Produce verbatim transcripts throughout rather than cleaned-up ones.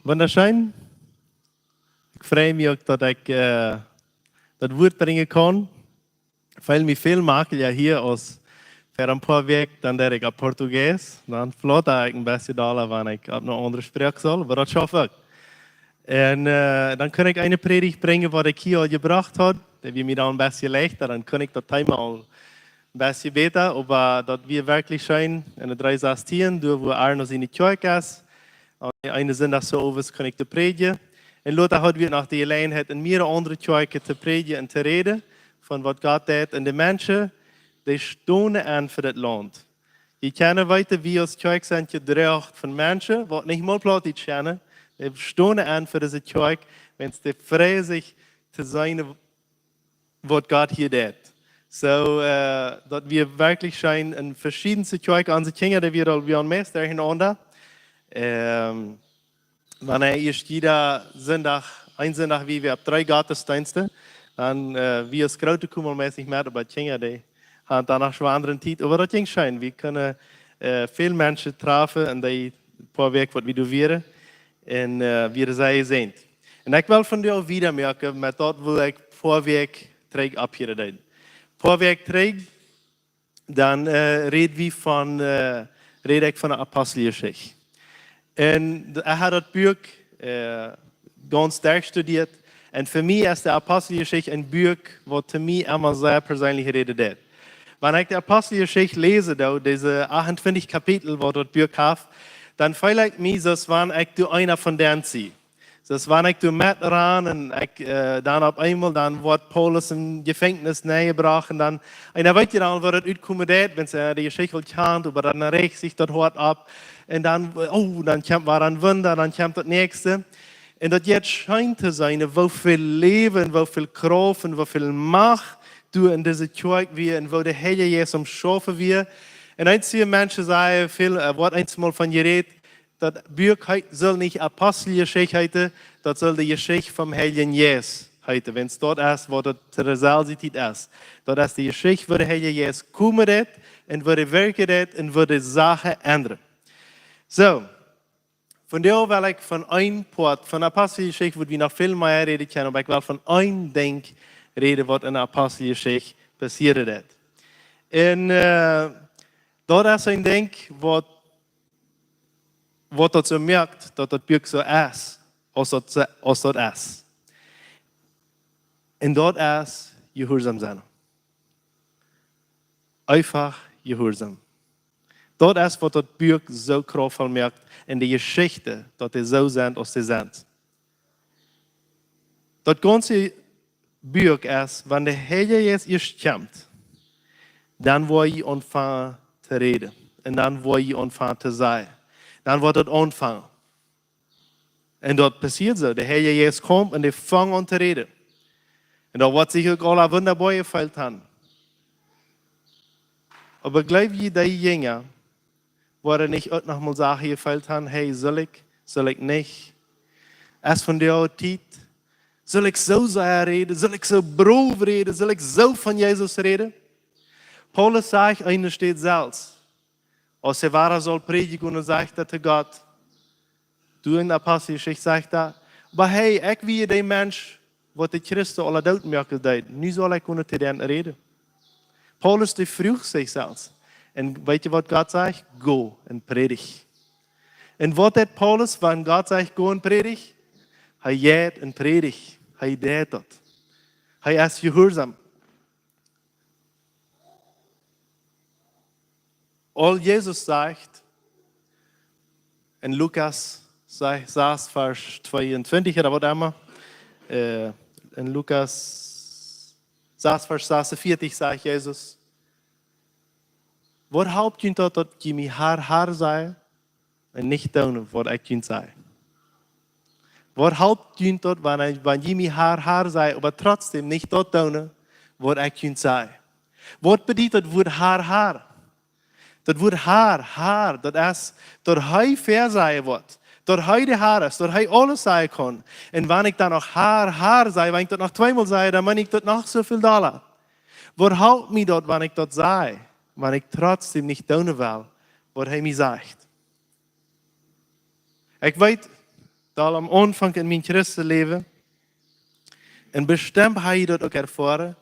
Wundascheen. Ekj frei mie uk, daut ekj daut Wuat brinjen kaun. Feel mie väl maklicha hia aus ver een poa Wäakj. Dan deed ekj opp Portugiesisch, dan flota ekj een bät dolla, wan ekj opp eene aundre Sproak saul, oba daut schauf ekj. Un dan kunn ekj eene Prädicht brinjen, waut ekj hia aul jebrocht haud. Daut wia mie dan een bät leichta, dan kunn ekj daut Thema aul een bät bäta, oba daut wia werkjlich scheen en de dree sastieen, doa wua Arno siene Kjoakj es, aun eenen Sindach soo owes kunn ekj to prädjen. Un lota haud wie noch de Jeläajenheit, en mierere aundre Kjoakjen to prädjen un to räden von waut Gott deit. Un de Menschen, dee stonen en fa dit Launt. Jie kjennen weeten, wie aus Kjoakj sent jedroagen von Menschen, waut nich mol Plautdietsch kjennen. Dee stonen en fa dise Kjoakj, wan see frei sikj to seenen, waut Gott hia deit. Soo, daut wia werkjlich scheen en veschiedenste Kjoakjen. Onse Kjinja, dee wieren aul bie ons meist derchenaunda. Wan ieescht jieda Sindach, een Sindach wia wie opp dree Gottesdeensten, dan wia ons Groote kjeemen meist nich met, oba Kjinja, dee hauden dan noch schwoare Tiet. Oba daut jinkj scheen. Wie kunnen väl Menschen trafen en dee poa Wäakj, waut wie doa wieren. Un wieren sea jesäajent. Un ekj well vondoag wieda moaken met daut, waut ekj poa Wäakj trigj oppjehieet haud. Poa Wäakj trigj, dan räd wie von, räd ekj von de Aposteljeschicht. Un ekj hab daut Buak gaunz derchstudieet. Un fa mie es de Aposteljeschicht een Buak, waut to mie emma sea perseenlich räden deit. Wan ekj de Aposteljeschicht läsen doo, dise achtuntwintich Kapitel, waut daut Buak haft, dan feel ekj mie soo aus wan ekj doa eena von dän sie. Soo aus wan ekj doa met ran un ekj dan opp eemol, dan woat Paulus em Jefenkjnis nenjebrocht un dan, un dan weet jie dan, woo daut utkomen deit, wan see de Jeschicht aul kjanen, oba dan rajcht sikj daut Hoat opp. Un dan, oh, dan kjemt wada een Wunda, dan kjemt daut näakjste. Un daut jeit scheen to seenen, woo väl Läwen, woo väl Krauft un woo väl Macht doa en dise Kjoakj wia un woo de Heilje Jeist aum schaufen wia. Un eenje Menschen sajen väl, woat eenjemol von jerät, daut Buak sull nich Aposteljeschicht heeten, daut sull de Jeschicht vom Heiljen Jeist heeten, wiels daut es, waut daut to deeselwje Tiet es. Daut es de Jeschicht, woo de Heilje Jeist komen deit un woo dee werkjen deit un woo dee Sachen endren. Soo, vondoag well ekj von een Poat von Aposteljeschicht, wua wie noch väl mea räden kjennen, oba ekj well von een Dinkj räden, waut en Aposteljeschicht passieren deit. Un daut es een Dinkj, waut waut daut soo moakt, daut daut Buak soo es, aus daut, aus daut es. Un daut es jehuarsom sennen. Eefach jehuarsom. Daut es, waut daut Buak soo kraftvoll moakt en de Jeschicht, daut dee soo sent, aus dee sent. Daut gaunze Buak es, wan de Heilje Jeist ieescht kjemt, dan woa jie aunfangen to räden. Un dan woa jie aunfangen to sajen. Dan woat daut aunfangen. Un daut passieet soo. De Heilje Jeist kjemt un dee fangt aun to räden. Un daut woat sikj uk aula wundaboa jefeelt haben. Oba jleew jie, dee Jinja woaren nich uk noch mol Sachen jefeelt haben, hey, sull ekj, sull ekj nich? Es vondoag Tiet, sull ekj soo sea räden, sull ekj soo brow räden, sull ekj soo von Jesus räden? Paulus sajcht enne Städ selfst, aus hee wada saul prädjen un sajcht hee to Gott, doa en Aposteljeschicht sajcht hee, oba hey, ekj wia de Mensch, waut de Christen aula doot moaken deed. Nu saul ekj gonen to dän räden. Paulus, dee fruach sikj selfst. Un weet jie, waut Gott sajcht? Go un prädj. Un waut deit Paulus, wan Gott sajcht, go un prädj? Hee jeit un prädjt. Hee deit daut. Hee es jehuarsom. Aul Jesus sajcht en Lukas, sajcht, sas Varsch tweeuntwintich ooda waut emma, äh, en Lukas sas Varsch sasunvieetich sajcht Jesus: "Waut halpt junt daut, daut jie mie Har, Har sajen un nich doonen, waut ekj junt saj? Waut halpt junt daut, wan, wan jie mie Har, Har sajen, oba trotzdäm nich daut doonen, waut ekj junt saj?" Waut bediet daut Wuat Har, Har? Daut Wuat Har, Har, daut es, daut hee väasajen woat, daut hee de Har es, daut hee aules sajen kaun. Un wan ekj dan noch Har, Har saj, wan ekj daut noch tweemol saj, dan meen ekj daut noch soo väl dolla. Waut halpt mie daut, wan ekj daut saj, wan ekj trotzdäm nich doonen well, waut hee mie sajcht? Ekj weet, Aul aum Aunfank en mien Christenläwen, un bestemmt hab ekj daut uk erfoaren,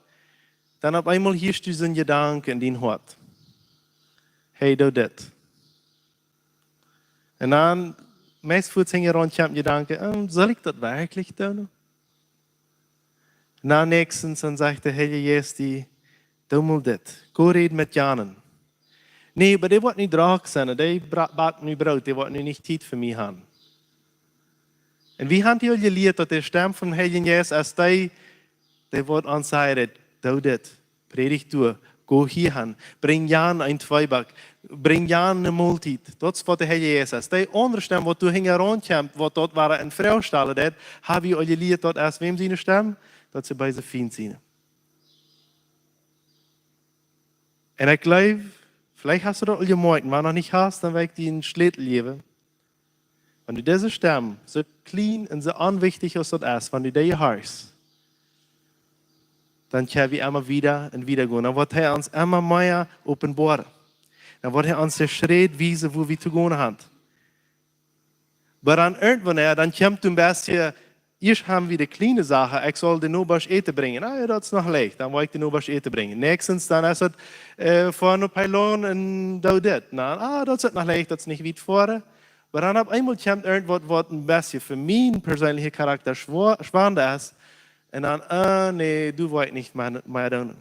dan opp eemol hieescht doa soon Jedanken en dien Hoat: Hey, doo dit. Un dan, meist fuaz hinjaraun kjemt de Jedanke: "Hm, saul ekj daut werkjlich doonen?" Un dan näakjstens, dan sajcht de Heilje Jeist die: "Doo mol dit. Go räd met janen." "Nä, oba dee woat nu drock sennen, dee bra-, backt nu Broot, dee woat nu nich Tiet fa mie haben." Un wie haben hia aul jelieet, daut de Stemm vom Heiljen Jeist, aus dee, dee woat ons sajen: "Doo dit, prädj doa, go hia han, brinj jan een Tweeback, brinj jan eene Moltiet." Daut es waut de Heilje Jeist es. Dee aundre Stemm, waut doa hinjaraun kjemt, waut daut wada en Froag stalen deit, haben wie aul jelieet, daut es wäm siene Stemm? Daut es de beese Fient siene. Un ekj jleew, veleicht hast du daut aul jemoakt, wan noch nich hast, dan well ekj die een Schlätel jäwen. Wan du dise Stemm, soo kjlien un soo onwichtich aus daut es, wan du dee horchst, dan kjenn wie emma wieda un wieda gonen. Dan woat hee ons emma mea openboaren. Dan woat hee ons de Schräd wiesen, wua wie to gonen haben. Oba dan irjentwanea, dan kjemt een bät, ieescht haben wie de kjliene Sachen: "Ekj saul de Nobasch Äten brinjen." "Ah jo, daut es noch leicht, dan woa ekj de Nobasch Äten brinjen." Näakjstens dan es daut, äh, foa no Peilaun un doo dit. "Na, ah, daut es noch leicht, daut es nich wiet foaren." Oba dan opp eemol kjemt irjentwaut, waut een bät fa mienen perseenlichen Charakter schwoa-, schwanda es. Un dan: "Ah, nä, doa woa ekj nich mea, mea doonen."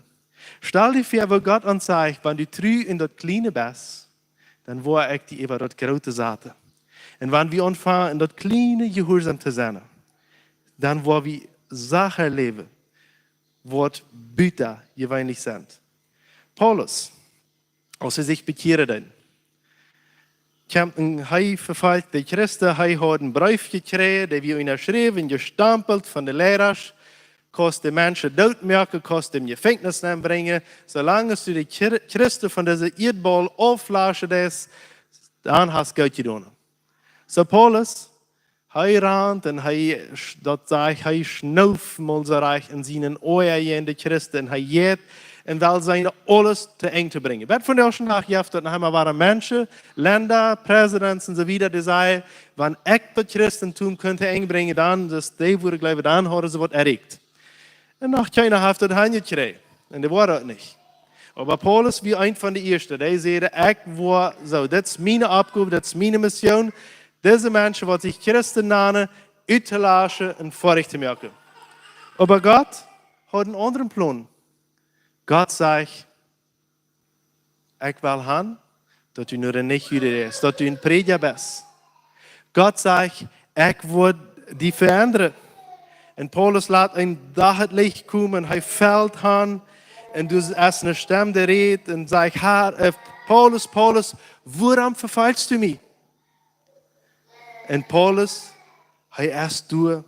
Stal die väa, woo Gott ons sajcht: "Wan du tru en daut Kjliene best, dan woa ekj die äwa daut Groote saten." Un wan wie aunfangen, en daut Kjliene jehuarsom to sennen, dan woa wie Sachen erläwen, waut butajeweenlich sent. Paulus, aus hee sikj bekjieed, dan kjeem een, hee vefolcht de Christen, hee haud een Breef jekjräajen, dee wia unjaschräwen, jestampelt von de Leidasch: "Kaust de Menschen dootmoaken, kaust dee em Jefenkjnis nenbrinjen. Soo lang aus du de Chri-, Christen von dise Ieedbaul auflaschen deist, dan hast goot jedonen." Soo Paulus, hee rand un hee sch-, daut sajcht, hee schnoof mol soo rajcht en sienen Oaja jäajen de Christen un hee jeit un well sennen aules to Enj to brinjen. Bat vondoag dän Dach jeft daut noch emma, wua Menschen, Lenda, Presidents un soo wieda, dee sajen: "Wan ekj daut Christentum kunn to Enj brinjen, dan, daut dee wudden jleewen, dan hauden see waut erreicht." Un noch kjeena haft daut hanjekjräajen. Un dee woaren daut nich. Oba Paulus wia eent von de ieeschte, dee säd: "Ekj woa soo, dit es miene Oppgow, dit es miene Mission, dise Menschen, waut sikj Christen nanen, uttolaschen un foadich to moaken." Oba Gott haud een aundren Plon. Gott sajcht: "Ekj well han, daut du no de Nich-Juden rätst, daut du een Prädja best." Gott sajcht: "Ekj woa die veendren." Un Paulus lat een Dach daut Licht komen, hee felt han, un doa es eene Stemm, dee rät un sajcht: "Herr, äh, Paulus, Paulus, wuarom vefolchst du mie?" Un Paulus, hee es doa.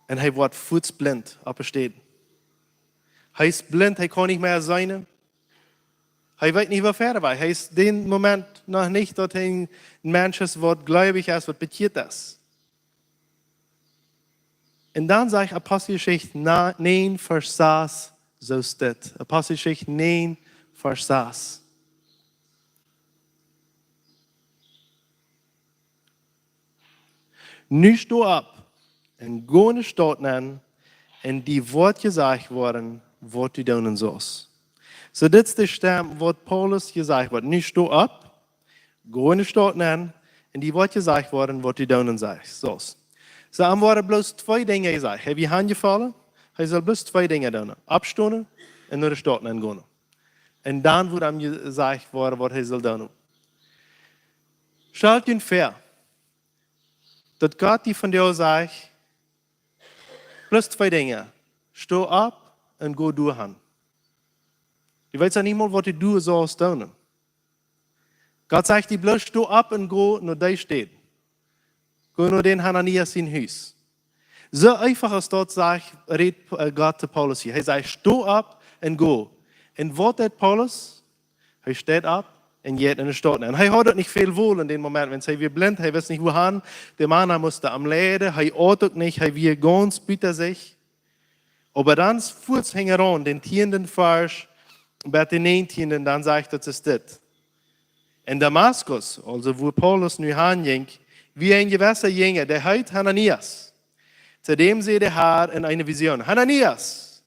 Un hee woat fuaz blint oppe Städ. Hee es blint, hee kaun nich mea seenen. Hee weet nich, woo wieda wajch. Hee es dän Moment noch nich, daut hee een Mensch es, waut gleubich es, waut bekjieet es. Un dan sajcht Aposteljeschicht na-, näajen Varsch sas, soo steit. Aposteljeschicht näajen Varsch sas. "Nu sto opp un go enne Staut nenn, un die woat jesajcht woaren, waut du doonen saust." Soo, dit es de Stemm, waut Paulus jesajcht woat: "Nu sto opp, go enne Staut nenn, un die woat jesajcht woaren, waut du doonen saust." Soo, am woaren bloos twee Dinja jesajcht. Hee wia hanjefollen, hee saul bloos twee Dinja doonen: oppstonen un no de Staut nenn gonen. Un dan woat am jesajcht woaren, waut hee saul doonen. Stalt junt väa, daut Gott die vondoag sajcht, bloos twee Dinja: "Sto opp un go doa han." Du weetst nich mol, waut du doa saust doonen. Gott sajcht die bloos: "Sto opp un go no dee Städ. Go no dän Hananias sien Hus." Soo eefach aus daut sajcht, rät, äh, Gott to Paulus hia. Hee sajcht: "Sto opp un go." Un waut deit Paulus? Hee steit opp un jeit enne Staut nenn. Un hee haud uk nich väl Wol en dän Moment, wiels hee wia blint, hee wist nich, wua han. De Mana musten am leiden, hee aut uk nich, hee wia gaunz buta sikj. Oba dan fuaz hinjaraun, dän tieenden Varsch, bat dän näajentieenden, dan sajcht daut, es dit: "En Damaskus", aulsoo wua Paulus nu han jinkj, wia een jewessa Jinja, dee heet Hananias. Too däm säd de Har en eene Vision: "Hananias!"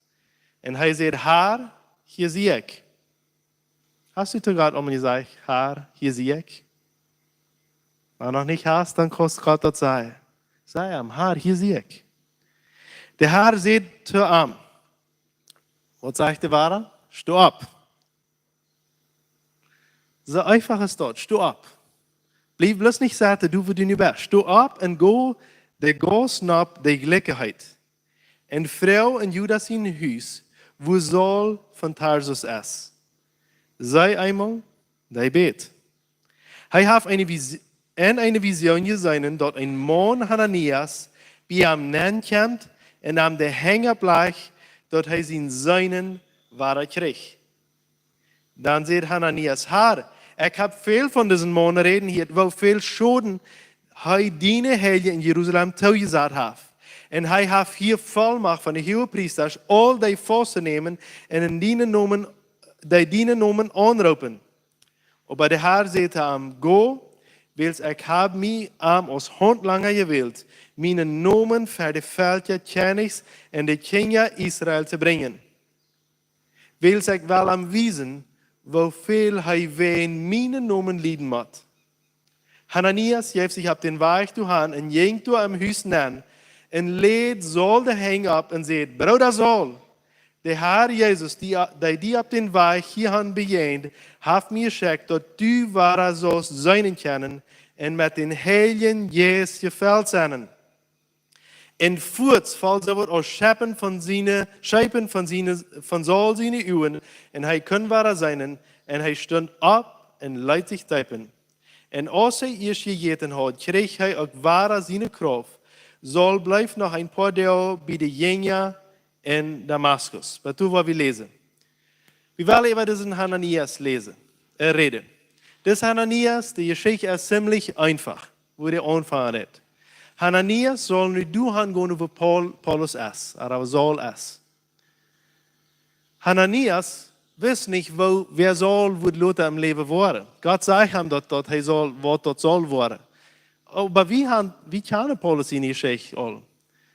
Un hee säd: "Har, hia sie ekj." Hast du to Gott aul mol jesajcht: "Har, hia sie ekj"? Wan noch nich hast, dan kaust Gott daut sajen. Saj am: "Har, hia sie ekj." De Har säd to am, waut sajcht de Wada? "Sto opp." Soo eefach es daut. "Sto opp. Bliew bloos nich sitten, doa wua du nu best. Sto opp un go de Gauss nopp de Jlikje heet. Un froag en Judas sien Hus, wua Saul von Tarsus es. See eemol, dee bät. Hee haft eene Vis-, en eene Vision jeseenen, daut een Maun, Hananias, bie am nenkjemt un am de Henj opplajcht, daut hee sien Seenen wada kjricht." Dan säd Hananias: "Har, ekj hab väl von disen Maun räden jehieet, woo väl Schoden hee diene Heilje en Jerusalem toojesat haft. Un hee haft hia Vollmacht von de Hoogepriesta, aul dee faust to nämen un en dienen Nomen, dee dienen Nomen aunroopen." Oba de Har säd to am: "Go, wiels ekj hab mie am aus Hauntlanga jewält, mienen Nomen ver de Velkja, Kjennichs un de Kjinja Israel to brinjen. Wiels ekj well am wiesen, woo väl hee wäajen mienen Nomen lieden mott." Hananias jeef sikj opp dän Wajch doahan un jinkj doa em Hus nenn un läd Saul de Henj opp un säd: "Brooda Saul, de Har Jesus, dee, dee die opp dän Wajch hia han bejäajent, haft mie jeschekjt, daut du wada saust seenen kjennen un met dän Heiljen Jeist jefelt sennen." Un fuaz foll soo waut aus Scheppen von siene, Scheppen von siene, von Saul siene Uagen, un hee kunn wada seenen, un hee stunt opp un leet sikj deepen. Un aus hee ieescht jejäten haud, kjrieech hee uk wada siene Krauft. Saul bleef noch een poa Doag bie de Jinja en Damaskus. Waut doa woa wie läsen. Wie wellen äwa disen Hananias läsen, äh, räden. Dis Hananias, de Jeschicht es ziemlich eefach, wua dee aunfangen deit. Hananias saul nu doahan gonen, wua Paul-, Paulus es, ooda Saul es. Hananias wist nich, woo, wäa Saul wudd lota em Läwen woaren. Gott säd am daut, daut hee saul, waut daut saul woaren. Oba wie han, wie kjanen Paulus siene Jeschicht aul.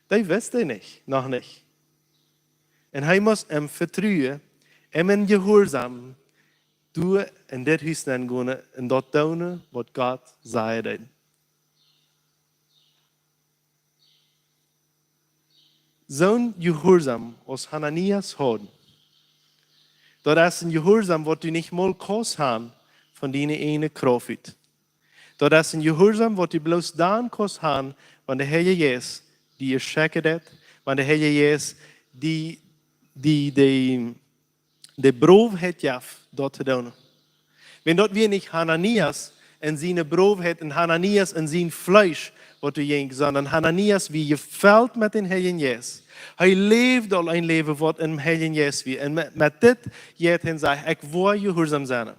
Dee wist hee nich, noch nich. Un hee must em Vetruen, em en Jehuarsaum, doa en dit Hus nenn gonen un daut doonen, waut Gott säd. Soon Jehuarsaum aus Hananias haud, daut es een Jehuarsaum, waut du nich mol kaust han von diene eejne Krauft ut. Daut es een Jehuarsaum, waut du bloos dan kaust han, wan de Heilje Jeist die jeschekjt haft, wan de Heilje Jeist die, die, die, de Broowheit jeef, daut to doonen. Wan daut wia nich Hananias en siene Broowheit un Hananias en sien Fleesch, waut doa jinkj, sonda Hananias wia jefelt met dän Heiljen Jeist. Hee läwd aul een Läwen, waut em Heiljen Jeist wia. Un met, met dit jeit hee un sajcht: "Ekj woa jehuarsaum sennen."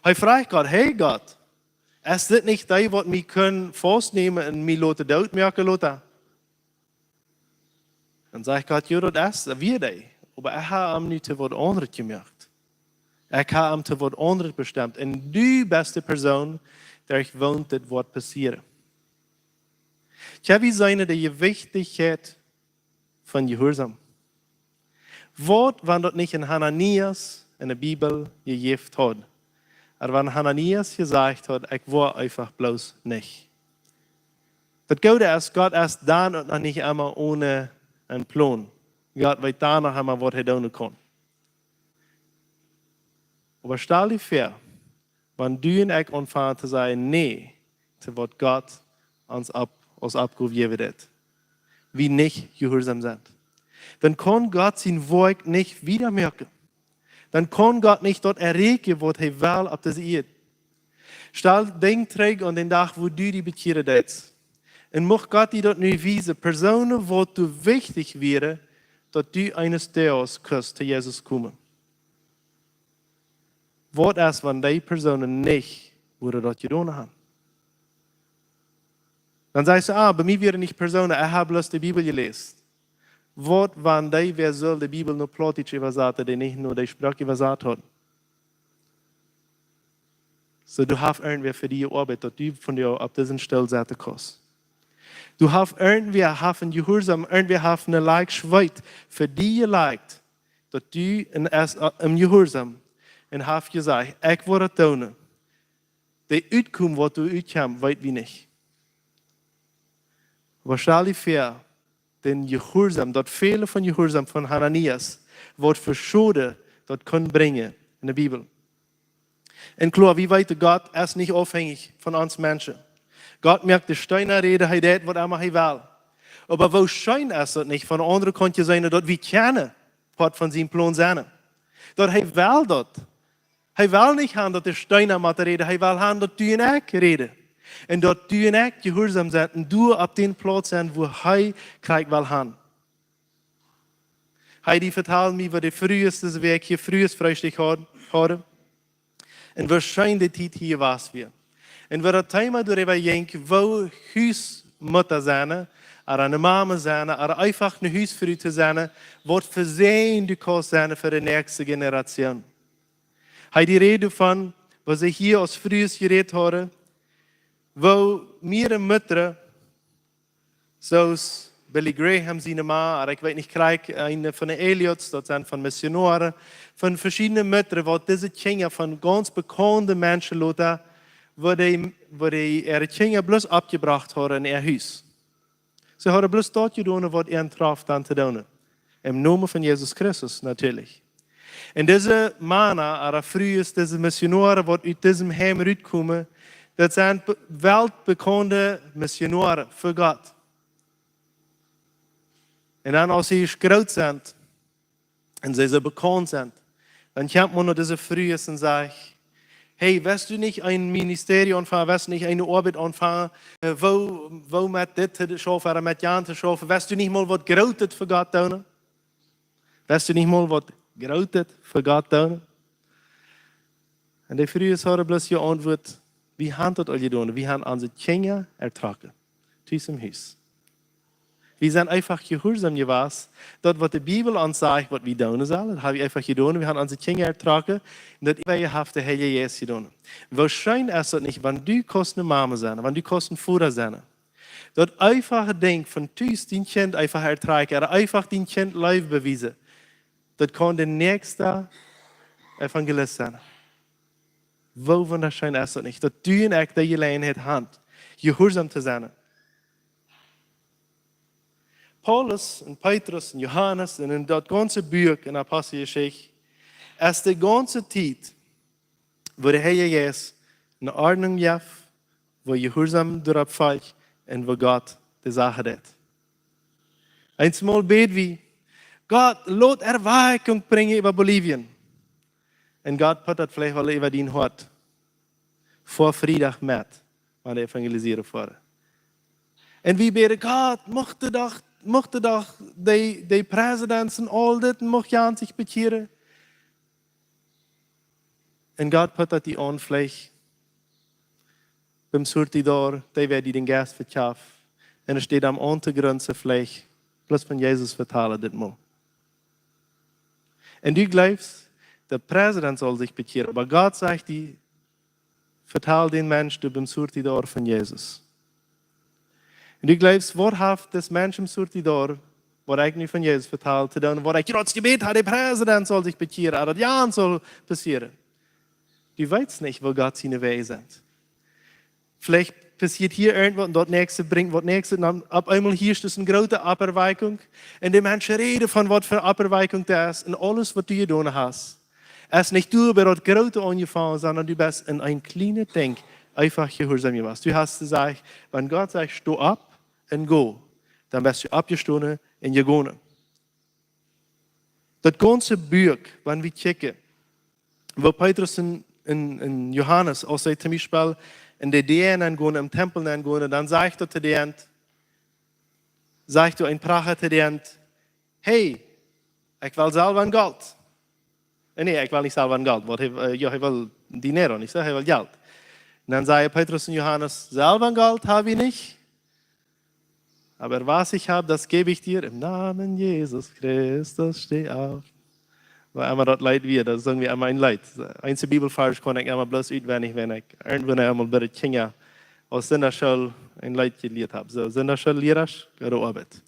Hee fruach Gott: "Hey Gott, es dit nich dee, waut mie kunn faustnämen un mie loten dootmoaken loten?" Dan sajcht Gott: "Jo, daut es, daut wia dee. Oba ekj hab am nu to waut aundret jemoakt. Ekj hab am to waut aundret bestemt. Un du best de Persoon, derch waut dit woat passieren." Tja, wie seenen de Jewichtichkjeit von Jehuarsaum. Waut, wan daut nich een Hananias en de Bibel jejäft haud? Ooda wan Hananias jesajcht haud: "Ekj woa eefach bloos nich." Daut Goode es, Gott es dan uk noch nich emma one een Plon. Gott weet dan noch emma, waut hee doonen kaun. Oba stal die väa, wan du un ekj aunfangen to sajen nä to waut Gott ons opp, ons oppjejäft haft, wie nich jehuarsaum sent, dan kaun Gott sien Woakj nich wieda moaken. Dan kaun Gott nich daut erreichen, waut hee well opp dise Ieed. Stal, denkj trigj aun dän Dach, wua du die bekjieren deetst. Un mucht Gott die daut nu wiesen, Persoonen, waut die wichtich wieren, daut du eenes Doages kaust to Jesus komen. Waut es, wan dee Persoonen nich wudden daut jedonen haben? Dan sajchst du: "Ah, bie mie wieren nich Persoonen, ekj hab bloos de Bibel jeläst." Waut, wan dee, wäa sull de Bibel no Plautdietsch äwasaten, dee nich no dee Sproak äwasat haud? Soo, du hast irjentwäa fa die jeoabeit, daut du vondoag opp disen Stool setten kaust. Du hast irjentwäa, hast een Jehuarsaum, irjentwäa haft een Lakj Schweet fa die jelajcht, daut du en, es, äh, em Jehuarsaum, un hast jesajcht: "Ekj woa daut doonen." De Utkom, waut doa utkjemt, weet wie nich. Oba stal die väa, dän Jehuarsaum, daut Fälen von Jehuarsaum von Hananias, waut fa Schoden daut kunn brinjen en de Bibel. Un kloa, wie weeten, Gott es nich aufhenjich von ons Menschen. Gott moakt de Steena räden, hee deit waut emma hee well. Oba woo scheen es daut nich, von de aundre Kaunt to seenen, daut wie kjennen Poat von sienen Plon sennen? Daut hee well daut. Hee well nich haben, daut de Steena motten räden, hee well haben, daut du un ekj räden. Un daut du un ekj jehuarsaum sent un du opp dän Plauz sent, wua hee krakjt well haben. Hee, dee vetald mie, woo de Frues dise Wäakj hia Fruesfreestikj haud-, hauden. Un woo scheen de Tiet hia wia. Un woo daut Thema doaräwa jinkj, woo Husmotta sennen, ooda eene Mama sennen, ooda eefach eene Husfru to sennen, waut fa Säajen du kaust sennen fa de näakjste Jenerazion. Hee, dee räd doavon, waut see hia aus Frues jerät hauden, woo mea Muttasch, soo aus Billy Graham siene Ma, ooda ekj weet nich krakjt, eena von de Elliotts, daut sent von Missionoaren, von veschiedne Muttasch, waut dise Kjinja von gaunz bekaunde Menschen loten, wua dee, wua dee äare Kjinja bloos oppjebrocht hauden en äa Hus. See hauden bloos daut jedonen, waut äa trof dan to doonen. Em Nomen von Jesus Christus, natieedlich. Un dise Mana, ooda Frues, dise Missionoaren, waut ut disem Heim rutkomen, daut sent be-, weltbekaunde Missionoaren fa Gott. Un dan, aus see groot sent, un see soo bekaunt sent, dan kjemt eena no dise Frues un sajcht: "Hey, west du nich een Ministerium aunfangen, west du nich eene Oabeit aunfangen, äh, woo, woo met dit to schaufen ooda met jant to schaufen, west du nich mol waut Grootet fa Gott doonen? West du nich mol waut Grootet fa Gott doonen?" Un de Frues hauden bloos jeauntwuat: "Wie haben daut aul jedonen, wie haben onse Kjinja ertrocken. Tus em Hus." Wie sent eefach jehuarsaum jewast. Daut, waut de Bibel ons sajcht, waut wie doonen sellen, daut haben wie eefach jedonen. Wie haben onse Kjinja ertrocken. Un daut äwaje haft de Heilje Jeist jedonen. Woo scheen es daut nich, wan du kaust eene Mama sennen, wan du kaust een Voda sennen? Daut eefache Dinkj von tus dien Kjint eefach ertrocken, ooda eefach dien Kjint Leew bewiesen, daut kaun de näakjsta Evangelist sennen. Woo wundascheen es daut nich, daut du un ekj de Jeläajenheit haben, jehuarsaum to sennen? Paulus un Petrus un Johanes un en daut gaunze Buak en Aposteljeschicht es de gaunze Tiet, wua de Heilje Jeist eene Ordnunk jeft, wua Jehuarsaum doaropp folcht un wua Gott de Sachen deit. Eemol bäd wie: "Gott, lot Erweckung brinjen äwa Bolivien." Un Gott pott daut veleicht wol äwa dien Hoat. Foa Friedach met, wan wie evangelisieren foaren. Un wie bäden: "Gott, mucht doch, mucht doch de, de Präsidenten un aul dit, mucht jant sikj bekjieren." Un Gott pott daut die aun, veleicht biem Surtidor, dee wäa die dän Jeist vekjeeft. Un et steit aum Aunjrunst veleicht, bloos von Jesus vetalen ditmol. Un du jleefst, de Präsident saul sikj bekjieren, oba Gott sajcht die: "Vetal dän Mensch doa biem Surtidor von Jesus." Un du jleefst, waut haft dis Mensch em Surtidor, waut ekj nu von Jesus vetal, to doonen, waut ekj jrod jebät ha, de Präsident saul sikj bekjieren, ooda daut jant saul passieren? Du weetst nich, woo Gott siene Wäaj sent. Veleicht passieet hia irjentwaut un daut näakjste brinjt waut näakjstet. Un dan opp eemol hia es eene groote Operweckung. Un de Menschen räden von waut fa Operweckung daut es. Un aules, waut du jedonen hast, es nich du best daut Groote aunjefongen, sonda du best en een kjlienet Dinkj eefach jehuarsaum jewast. Du hast jesajcht, wan Gott sajcht: "Sto opp un go", dan best du oppjestonen un jegonen. Daut gaunze Buak, wan wie kjikjen, woo Petrus un, un, un Johanes, aus see toom Biespel en de Däa nengonen, em Tempel nengonen, dan sajcht doa to dän, sajcht doa een Pracha to dän: "Hey, ekj well Selwa un Golt." Äh, nä, ekj well nich Selwa un Golt, waut hee, äh, jo, hee well Dinero, nich soo? Hee well Jelt. Un dan säden Petrus un Johanes: "Selwa un Golt hab wie nich. Aber was ich hab, das geb ich dir. Im Namen Jesus Christus, steh auf." Wua emma daut Leet wia, doa sungen wie emma een Leet. Eent de Bibelvarsch kaun ekj emma bloos utwendich, wan ekj irjentwanea emol bie de Kjinja aus Sindachschool een Leet jelieet hab. Soo, Sindachschoollierasch, goode Oabeit.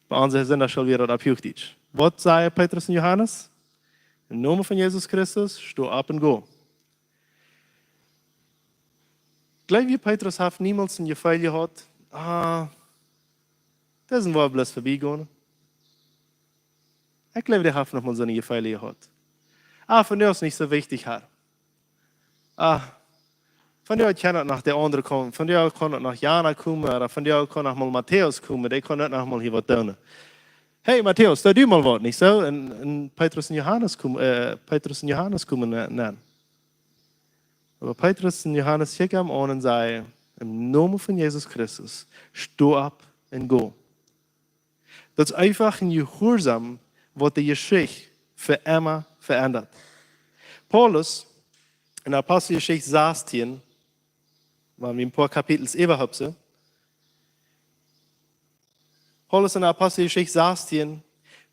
Bie onse Sindachschool wia daut opp Huachdietsch. Waut säd Petrus un Johanes? Em Nomen von Jesus Christus, sto opp un go. Jleew jie, Petrus haft niemols een Jefeel jehaut, ah, daut es een Wort bloos verbiegonen? Ekj jleew, dee haft noch mol soone Jefeel jehaut. Ah, vondoag es nich soo wichtich, Herr. Ah, vondoag kaun noch de aundre komen, vondoag kaun noch Jana komen, ooda vondoag kaun noch mol Matthäus komen, dee kaun noch mol hia waut doonen. Hey, Matthäus, doo du mol waut, nich soo? Un, un Petrus un Johanes komen, äh, Petrus un Johanes komen, äh, nenn. Oba Petrus un Johanes kjikjen am aun un säden: "Em Nomen von Jesus Christus, sto opp un go." Daut es eefach een Jehuarsaum, waut de Jeschicht fa emma veendat. Paulus, en Aposteljeschicht sastieen, wan wie een poa Kapitels äwahopsen, Paulus en Aposteljeschicht sastieen,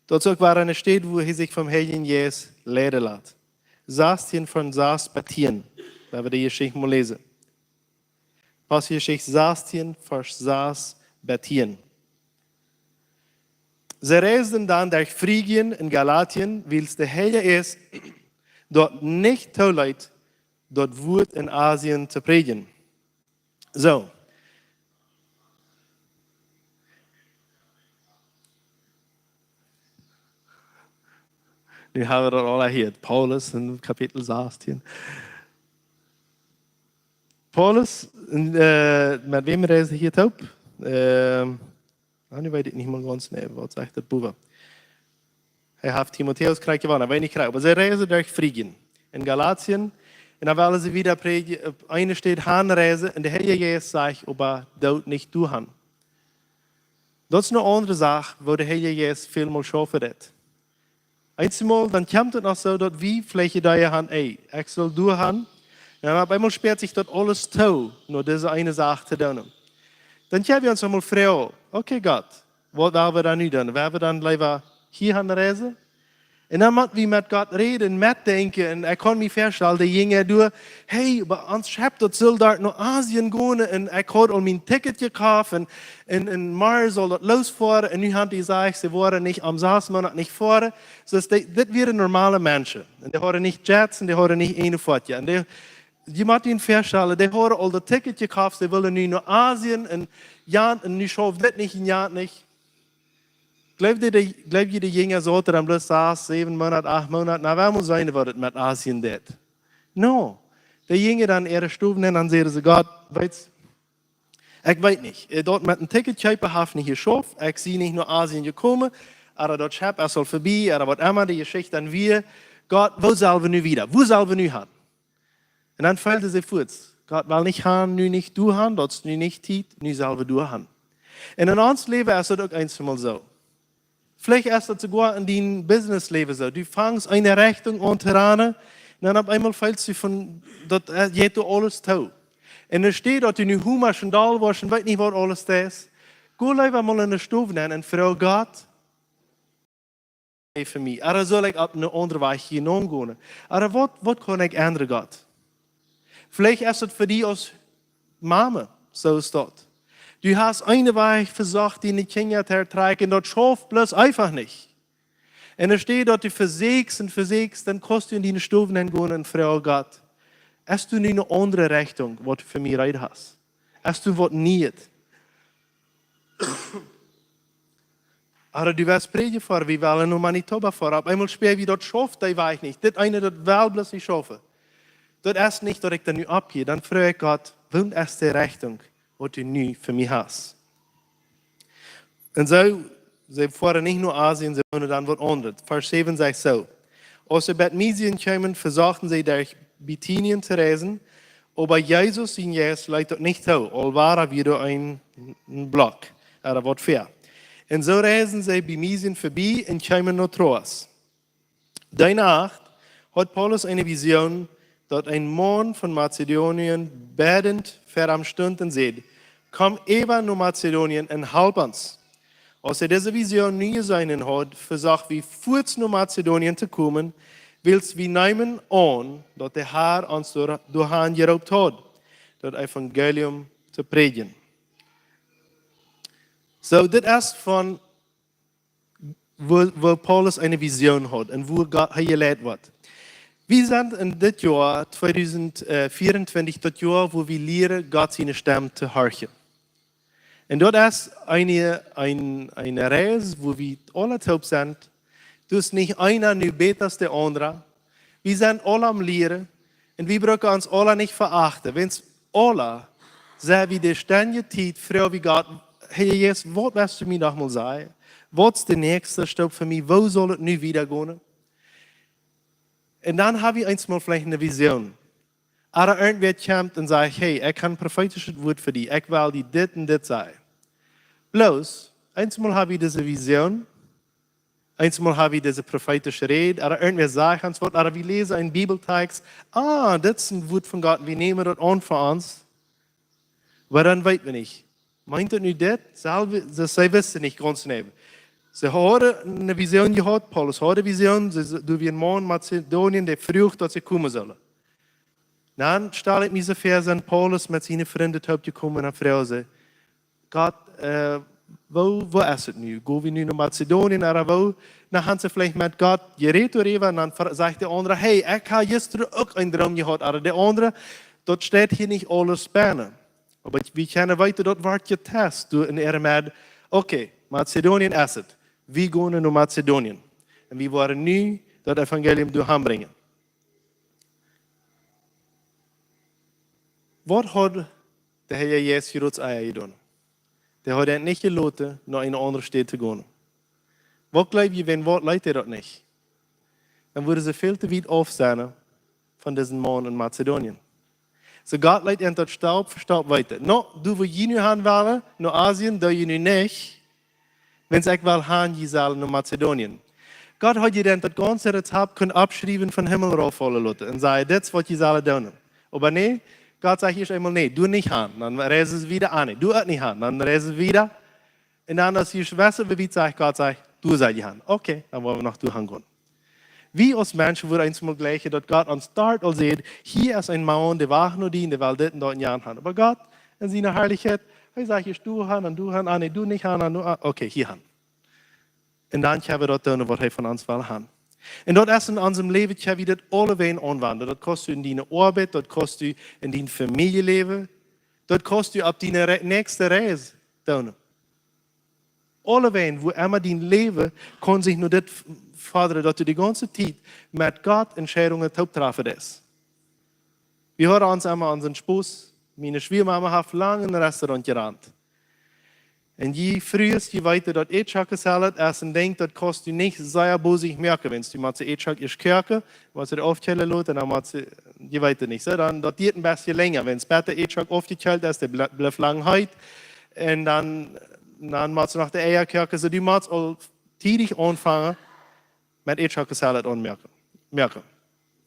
daut es uk wada eene Städ, wua hee sikj vom Heiljen Jeist leiden lat. Sastieen von sas bat tieen, wan wie de Jeschicht mol läsen. Aposteljeschicht sastieen, Varsch sas bat tieen. See reisden dan derch Phrygien un Galatien, wiels de Heilje Jeist daut nich tooleet, daut Wuat en Asien to prädjen. Soo. Nu haben wie daut aula hia. Paulus en Kapitel sastieen. Paulus, äh, met wäm reisd hee hia toop? Ähm, ah, nu weet ekj nich mea gaunz, nä, waut sajcht daut bowen? Hee haft Timotäus krakjt jewonnen, weet nich krakjt, oba see reisden derch Phrygien un Galatien, un dan wullen see wada prädjen, opp eene Städ han reisen, un de Heilje Jeist sajcht: "Oba doot nich doahan." Daut es eene aundre Sach, wua de Heilje Jeist väl mol schaufen deit. Eenjemol, dan kjemt et noch soo, daut wie veleicht doahan, ey, ekj saul doahan. Un dan opp eemol spieet sikj daut aules too, no dise eene Sach to doonen. Dan kjenn wie ons eemol froagen: "Okay, Gott, waut wellen wie dan nu doonen? Wellen wie dan leewa hia han reisen?" Un dan mott wie met Gott räden, metdenkjen. Un ekj kaun mie väastalen, de Jinja doa: "Hey, oba ons Schepp, daut saul doa no Asien gonen. Un ekj haud aul mien Ticket jekoft. Un, un, un morjen saul daut losfoaren. Un nu haben dee jesajcht, see woaren nich om sas Moonat nich foaren." Soo, dit, dit wieren normale Menschen. Un dee hauden nich Jets un dee hauden nich eene Foatje. Un dee, jie motten junt väastalen, dee hauden aul daut Ticket jekoft, see wullen nu no Asien. Un jo, un nu schauft dit nich un jo nich. Jleew jie, de, jleew jie, de Jinja sauten dan bloos sas, säwen Moonat, acht Moonat, na, wie motten seenen, waut et met Asien deit? No. De Jinja dan äare Stow nenn, dan säden see: "Gott, weetst, ekj weet nich. Äh, daut met een Ticket kjeepen haft nich jeschauft. Ekj sie nich no Asien jekomen. Ooda daut Schepp es aul verbie, ooda waut emma de Jeschicht dan wia. Gott, wua sell wie nu wieda? Wua sell wie nu han?" Un dan feelden see fuaz: "Gott well nich han, nu nich doahan, daut es nu nich Tiet, nu sell wie doahan." Un en ons Läwen es daut uk eenjemol soo. Veleicht es daut soogoa en dien Businessläwen soo. Du fangst eene Rechtunk aun to ranen, un dan opp eemol feelst du von, daut, äh, jeit doa aules too. Un enne Städ daut du nu humasch un doll woascht un weetst nich, waut aules es, go leewa mol enne Stow nenn un froag Gott: "Hey, fa mie. Ooda saul ekj opp een aundren Wajch hia nogonen? Ooda waut, waut kaun ekj endren, Gott?" Veleicht es daut fa die aus Mama, soo es daut. Du hast eenen Wajch vesocht, diene Kjinja to ertrakjen, daut schauft bloos eefach nich. Un enne Städ daut du vesieekjst un vesieekjst, dan kaust du en diene Stow nenn gonen un froagen: "Gott, hast du nu eene aundre Rechtunk, waut du fa mie reed hast? Hast du waut Nieet?" Ooda du west prädjen foaren, wie wellen no Manitoba foaren. Opp eemol spieet wie, daut schauft dee Wajch nich. Dit eene, daut well bloos nich schaufen. Daut es nich, daut ekj dan nu oppjäw. Dan froag ekj Gott: "Waut es de Rechtunk, waut du nu fa mie hast?" Un soo, see foaren nich no Asien, see wullen dan waut aundret. Varsch säwen sajcht soo: "Aus see bat Misien kjeemen, vesochten see derch Bithynien to reisen, oba Jesus sien Jeist leet daut nich too, aul wia doa een, een Block, ooda waut ver. Un soo reisden see bie Misien verbie un kjeemen no Troas. Dee Nacht haud Paulus eene Vision, daut een Maun von Mazedonien bedent ver am stunt un säd: 'Komm äwa no Mazedonien un halp ons.' Aus hee dise Vision nu jeseenen haud, vesocht hee fuaz no Mazedonien to komen, wiels wie neemen aun, daut de Herr ons doa-, doahan jeroopt haud, daut Evangelium to prädjen. Soo, dit es von woo, woo Paulus eene Vision haud un woo Gott hee jeleit woat. Wie sent en dit Joa tweedusent vieeuntwintich daut Joa, woo wie lieren, Gott siene Stemm to horchen. Un daut es eene, een, eene Reis, woo wie aula toop sent. Dus nich eena nu bäta aus de aundra. Wie sent aula aum lieren. Un wie brucken ons aula nich veachten. Wiels aula sent wie de stendje Tiet, froag wie Gott: "Herr Jesus, waut west du mie noch mol sajen? Waut es de näakjste Stap fa mie? Woo saul et nu wieda gonen?" Un dan hab wie eensmol veleicht eene Vision. Ooda irjentwäa kjemt un sajcht: "Hey, ekj hab een profeetischet Wuat fa die. Ekj well die dit un dit sajen." Bloos, eensmol hab wie dise Vision, eensmol hab wie dise profeetische Räd, ooda irjentwäa sajcht ons waut, ooda wie läsen eenen Bibeltext: "Ah, dit es een Wuat von Gott, wie nämen daut aun fa ons." Oba dan weet wie nich, meent daut nu dit? Selwe, see, see wisten nich gaunz jeneiw. See hauden eene Vision jehaut, Paulus haud eene Vision, see, see, doa wia een Maun en Mazedonien, dee fruach, daut see komen sullen. Dan stal ekj mie soo väa, sent Paulus met siene Frind toop jekomen un dan fruach see: "Gott, äh, woo, woo es et nu? Go wie nu no Mazedonien, ooda woo?" Dan han see veleicht met Gott jerät doaräwa un dan ver-, sajcht de aundra: "Hey, ekj hab jistren uk een Droom jehaut." Ooda de aundra: "Daut steit hia nich aules bennen." Oba wie kjennen weeten, daut woat jetest, du, en äare Med: "Okay, Mazedonien es et. Wie gonen no Mazedonien. Un wie woaren nu daut Evangelium doahan brinjen." Waut haud de Herr Jesus Jerusalem jedonen? Dee haud an nich jeloten, no eene aundre Städ to gonen. Waut jleew jie, wan waut leet hee daut nich? Dan wudden see väl to wiet auf sennen von disen Maun en Mazedonien. Soo Gott leet an daut Stap fa Stap weeten: "No, du, woo jie nu han wellen, no Asien, doo jie nu nich, wiels ekj well han, jie sellen no Mazedonien." Gott haud je dan daut gaunze Rezept kunt aufschriewen, vom Himmel rauffaulen loten un sajen: "Dit es waut jie sellen doonen." Oba nä, Gott sajcht ieescht eemol: "Nä, du nich han." Dan reisen see wieda: "Ah, nä, du uk nich han." Dan reisen see wieda. Un dan, aus see wesen, woo wiet, sajcht Gott, sajcht: "Du sast han." Okay, dan woa wie no die han gonen. Wie aus Menschen wudden eensmol jleichen, daut Gott ons doa aul sajcht: "Hia es een Maun, dee wacht no die, dee well dit un daut un jant han." Oba Gott en siene Harlichkjeit, hee sajcht: "Ieescht du han un du han, ah, nä, du nich han, un du, ah, okay, hia han." Un dan kjenn wie daut doonen, waut hee von ons well han. Un daut es en onsem Läwen, kjenn wie daut aulewäajen aunwenjen. Daut kaust du en diene Oabeit, daut kaust du en dien Famieljeläwen, daut kaust du opp diene re-, näakjste Reis doonen. Aulewäajen, wua emma dien Läwen kaun sikj no dit f-, fodren, daut du de gaunze Tiet met Gott Entscheidungen toop trafen deist. Wie hauden ons emma onsen Spos, miene Schwiamama haft lang en Restaurant jerant. Un jie Frues, jie weeten, daut Eadschocken Salad es een Dinkj, daut kaust du nich sea bosich moaken, wan du motst de Eadschock ieescht koaken, motst du dee aufkjeelen loten, dan motst du, jie weeten nich, soo, dan, daut diat een bät lenja, wan bät de Eadschock aufjekjeelt es, dee ble-, blift lang heet, un dan, dan motst du noch de Eia koaken, soo, du motst aul tiedich aunfangen met Eadschocken Salad aunmoaken, moaken.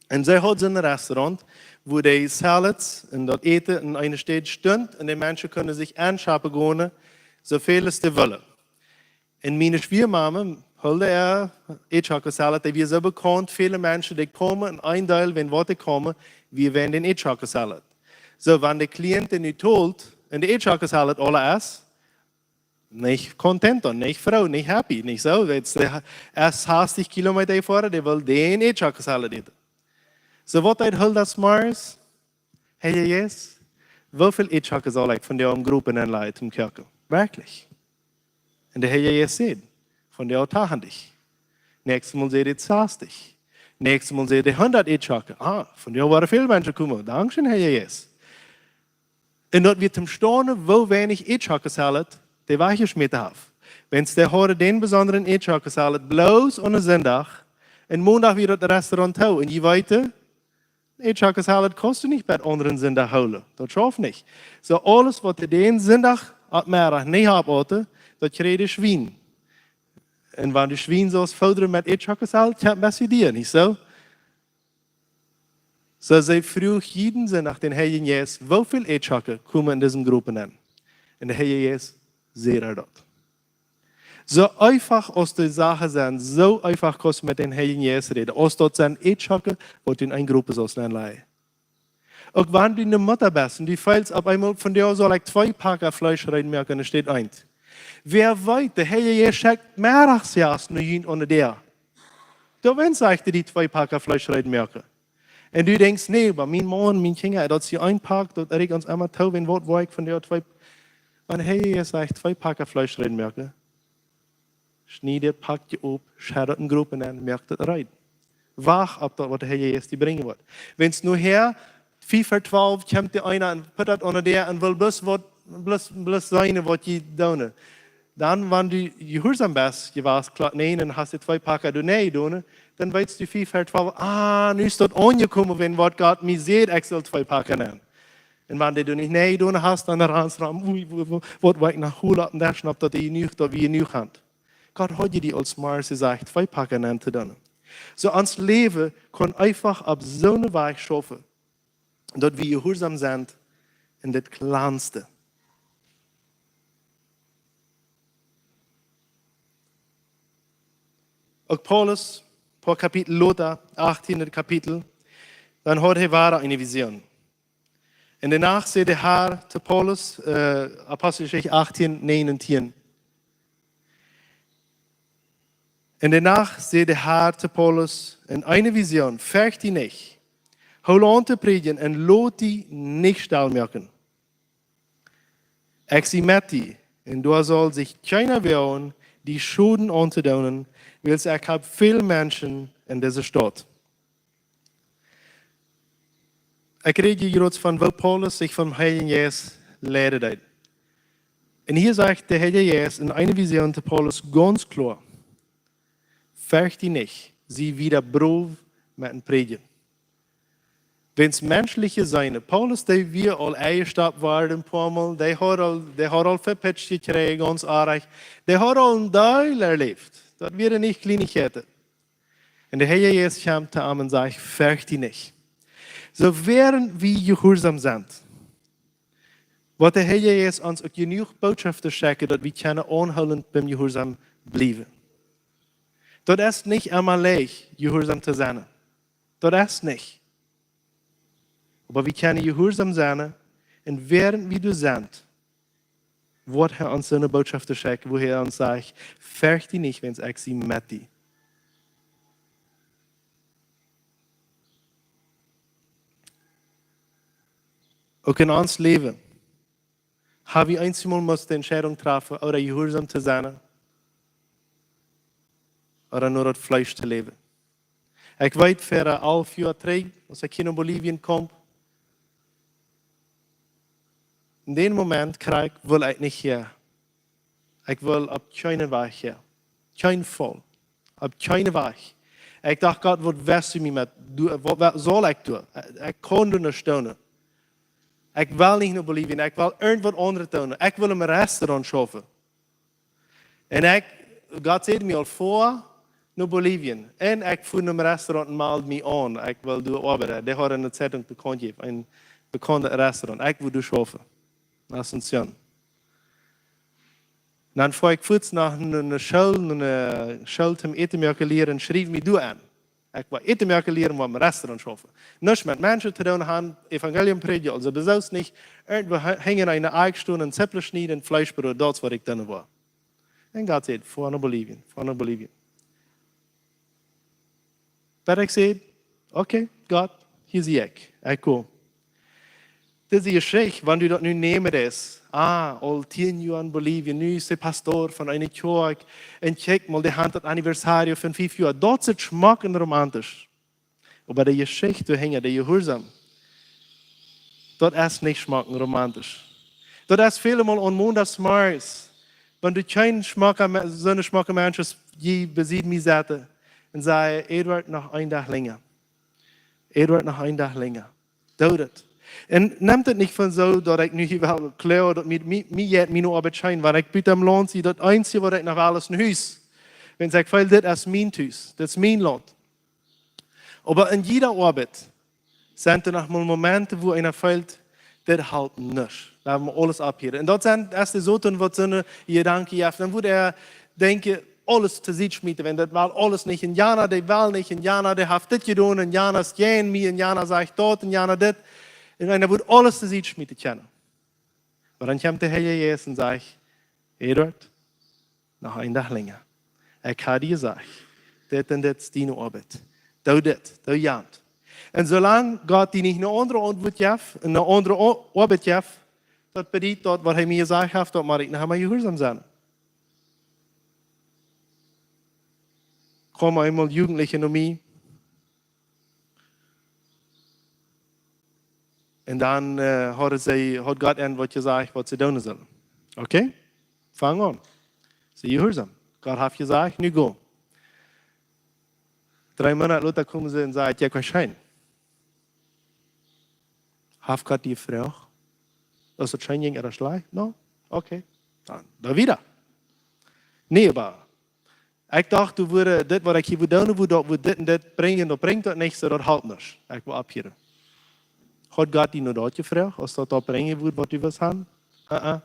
Un see haud soon Restaurant, wua de Salads un daut Äten en eene Städ stunt un de Menschen kunnen sikj enschoppen gonen, soo väl aus see wullen. Un miene Schwiamama, Hulda äa Eadschocken Salad, dee wia soo bekaunt, väle Menschen, dee kjeemen, un een Deel, wan waut dee kjeemen, wia wäajen dän Eadschocken Salad. Soo, wan de Client nu tolt un de Eadschocken Salad aula es, nich content dan, nich froo, nich happy, nich soo? Weetst, dee ha-, es sastich Kilometa jefoaren, dee well dän Eadschocken Salad äten. Soo, waut deed Hulda zemorjes? Herr Jesus, woo väl Eadschocken saul ekj vondoag em Gropen enlajen toom koaken? Werkjlich. Un de Herr Jesus säd: "Vondoag tachentich." Näakjstet Mol säd hee: "Sastich." Näakjstet Mol säd hee: "Hundat Eadschocken." "Ah, vondoag woaren väl Menschen komen. Dankscheen, Herr Jesus." Un daut wia toom staunen, woo weinich Eadschocken Salad dee wajchjeschmäten haft. Wan dee hauden dän besondren Eadschocken Salad bloos aun Sindach, un Mondach wia daut Restaurant too, un jie weeten, Eadschocken Salad kaust du nich bat aundren Sindach hoolen. Daut schauft nich. Soo, aules, waut dee dän Sindach opp Meddach nich oppaten, daut kjrieejen de Schwien. Un wan du Schwien saust fodren met Eadschocken Salad, kjemt best die, nich soo? Soo, see fruach jieda Sindach dän Heiljen Jeist: "Woo väl Eadschocken komen en disen Gropen enn?" Un de Heilje Jeist säd äa daut. Soo eefach aus de Sachen sent, soo eefach kaust du met dän Heiljen Jeist räden. Aus daut sent Eadschocken, waut du en eene Grupp sust nenlajen. Uk wan du eene Mutta best un du feelst opp eemol, vondoag saul ekj twee Packa Fleesch reed moaken, un doa steit eent. Wäa weet, de Heilje Jeist schekjt meddachs Jast no junt aun de Däa. Doa wenscht ekj die twee Packa Fleesch reed moaken. Un du denkjst, nä, bie mien Maun, miene Kjinja, daut es een Pack, daut ekj ons emma too, wan waut woa ekj vondoag twee, wan de Heilje Jeist sajcht, twee Packa Fleesch reed moaken, schnied daut Pack opp, schedd daut en Gruppen nenn, moak daut reed. Wacht opp daut, waut de Heilje Jeist die brinjen woat. Wan nu hia fief ver twalw kjemt de eena un pott daut aun de Däa un well bloos waut, bloos, bloos seenen, waut jie doonen. Dan, wan du jehuarsom best, jie wia kloa, nä, dan hast du twee Packa, du nä doonen, dan weetst du fief ver twalw, ah, nu es daut aunjekomen, wan waut Gott mie sajcht, ekj saul twee Packa nämen. Un wan du nich nä doonen hast, dan rannst rom, ui, ui, ui, waut woa ekj noch holen, un doa schnapt daut du jenuach, daut wie jenuach haben. Gott haud die aul zemorjes jesajcht, twee Packa nenn to doonen. Soo ons Läwen kaun eefach opp soone Wies schaufen, daut wie jehuarsom sent en daut kjlanste. Uk Paulus, poa Kapitel lota, achtiende Kapitel, dan haud hee wada eene Vision. En de Nacht säd de Herr to Paulus, äh, Aposteljeschicht achtieen, näajen un tieen. En de Nacht säd de Herr to Paulus en eene Vision: Fercht die nich, hool aun to prädjen un lot die nich stell moaken. Ekj sie met die, un doa saul sikj kjeena woagen, die Schoden auntodoonen, wiels ekj hab väl Menschen en dise Staut. Ekj räd hia jrod von woo Paulus sikj vom Heiljen Jeist leiden deed. Un hia sajcht de Heilje Jeist en eene Vision to Paulus gaunz kloa: Fercht die nich, sie wieda brow met daut Prädjen. Wan menschlich jeseenen, Paulus, dee wia aul enjestoppt worden, een poa Mol, dee haud aul, dee haud aul vepitscht jekjräajen, gaunz oajch, dee haud aul een Deel erläft. Daut wieren nich Kjleenichkjeiten. Un de Herr Jesus kjemt to am un sajcht: Fercht die nich. Soo, wäarent wie jehuarsom sent, woat de Herr Jesus ons uk jenuach Botschoften schekjen, daut wie kjennen aunhoolent biem Jehuarsom bliewen. Daut es nich emma leicht, jehuarsom to sennen. Daut es nich. Oba wie kjennen jehuarsom sennen, un wäarent wie doa sent, woat hee ons soone Botschoften schekjen, wua hee ons sajcht: Fercht die nich, wiels ekj sie met die. Uk en ons Läwen hab wie eenjemol must de Entscheidunk träfen, ooda jehuarsom to sennen, ooda no daut Fleesch to läwen. Ekj weet, ver een haulf Joa trigj, aus ekj hia no Bolivien kjeem, en dän Moment kjrieech ekj, wull ekj nich hia. Ekj wull opp kjeenen Wajch hia. Kjeen Faul. Opp kjeenen Wajch. Ekj docht: Gott, waut west du mie met, du, waut, waut saul ekj doonen? Ekj kaun doa nich stonen. Ekj well nich no Bolivien. Ekj well irjent waut aundret doonen. Ekj well em Restaurant schaufen. Un ekj, Gott säd mie aul: Foa no Bolivien. Un ekj fua nom Restaurant un meld mie aun. Ekj wull doa oabeiden. Dee haud en de Zeitung bekaunt jejäft, een bekauntet Restaurant. Ekj wull doa schaufen. En Asunción. Dan fua ekj fuaz no eene, eene School, eene School toom Äten moaken lieren, un schriew mie doa aun. Ekj wull Äten moaken lieren, wull em Restaurant schaufen. Nuscht met Menschen to doonen haben, Evangelium prädjen, aulsoo besonda nich. Irjentwua ha-, hinjen eene Akj stonen, Zippel schnieden, Fleesch brooden, daut es waut ekj doonen wull. Un Gott säd: Foa no Bolivien, foa no Bolivien. Bat ekj säd: Okay, Gott, hia sie ekj. Ekj kom. Dise Jeschicht, wan du daut nu nämen deist, ah, aul tieen Joa en Bolivien, nu es de Pastor von eene Kjoakj, un kjikj mol, dee haft daut Anniversario von fief Joa. Daut es schmock un romantisch. Oba de Jeschicht doahinja, de Jehuarsom, daut es nich schmock un romantisch. Daut es väle Mol aun Mondachsmorjes, wan du kjeen schmocka Me-, soone schmocke Mensch es, dee besied mie saut un säd: Eduard, noch een Dach lenja. Eduard, noch een Dach lenja. Doo daut. Un nemm daut nich von soo, daut ekj nu hia well kloa, daut mie, mie, mie jeit miene Oabeit scheen, wan ekj buten em Launt sie, daut eensje waut ekj noch well es een Hus. Wan ekj feel, dit es mien Hus, dit es mien Launt. Oba en jieda Oabeit sent doa noch mol Momenten, wua eena feelt, dit halpt nuscht. Lot mie aules aufhieren. Un daut sent, aus de Soton waut soone Jedanken jeft, dan woat hee denkjen, aules to Sied schmieten, wan daut well aules nich, un jana, dee well nich, un jana, dee haft dit jedonen, un jana es jäajen mie, un jana sajcht daut, un jana dit. Un eena wudd aules to Sied schmieten kjennen. Oba dan kjemt de Heilje Jeist un sajcht: "Eduard, noch een Dach lenja. Ekj hab die jesajcht, dit un dit es diene Oabeit. Doo dit, doo jant." Un soo lang Gott die nich eene aundre Auntwuat jeft un eene aundre O-, Oabeit jeft, daut bediet daut, waut hee mie jesajcht haft, daut mott ekj noch emol jehuarsom sennen. Kjeemen eemol Jugentliche no mie. Un dan, äh, hauden see, haud Gott an waut jesajcht, waut see doonen sullen. Okay? Fang aun. See jehuarsom. Gott haft jesajcht, nu go. Dree Moonat lota komen see un sajen: "Jo, ekj woa scheen." Haft Gott die jefroacht, aus daut scheen jinkj ooda schlajcht? No? Okay. Dan, dan wieda. Nä, oba ekj docht, du wurscht dit, waut ekj hia wull doonen, wudd daut, wudd dit un dit brinjen, daut brinjt daut nich, soo daut halpt nich. Ekj woa opphieren. Haud Gott die no daut jefroacht, aus daut daut brinjen wudd, waut du wust haben? Uh-uh.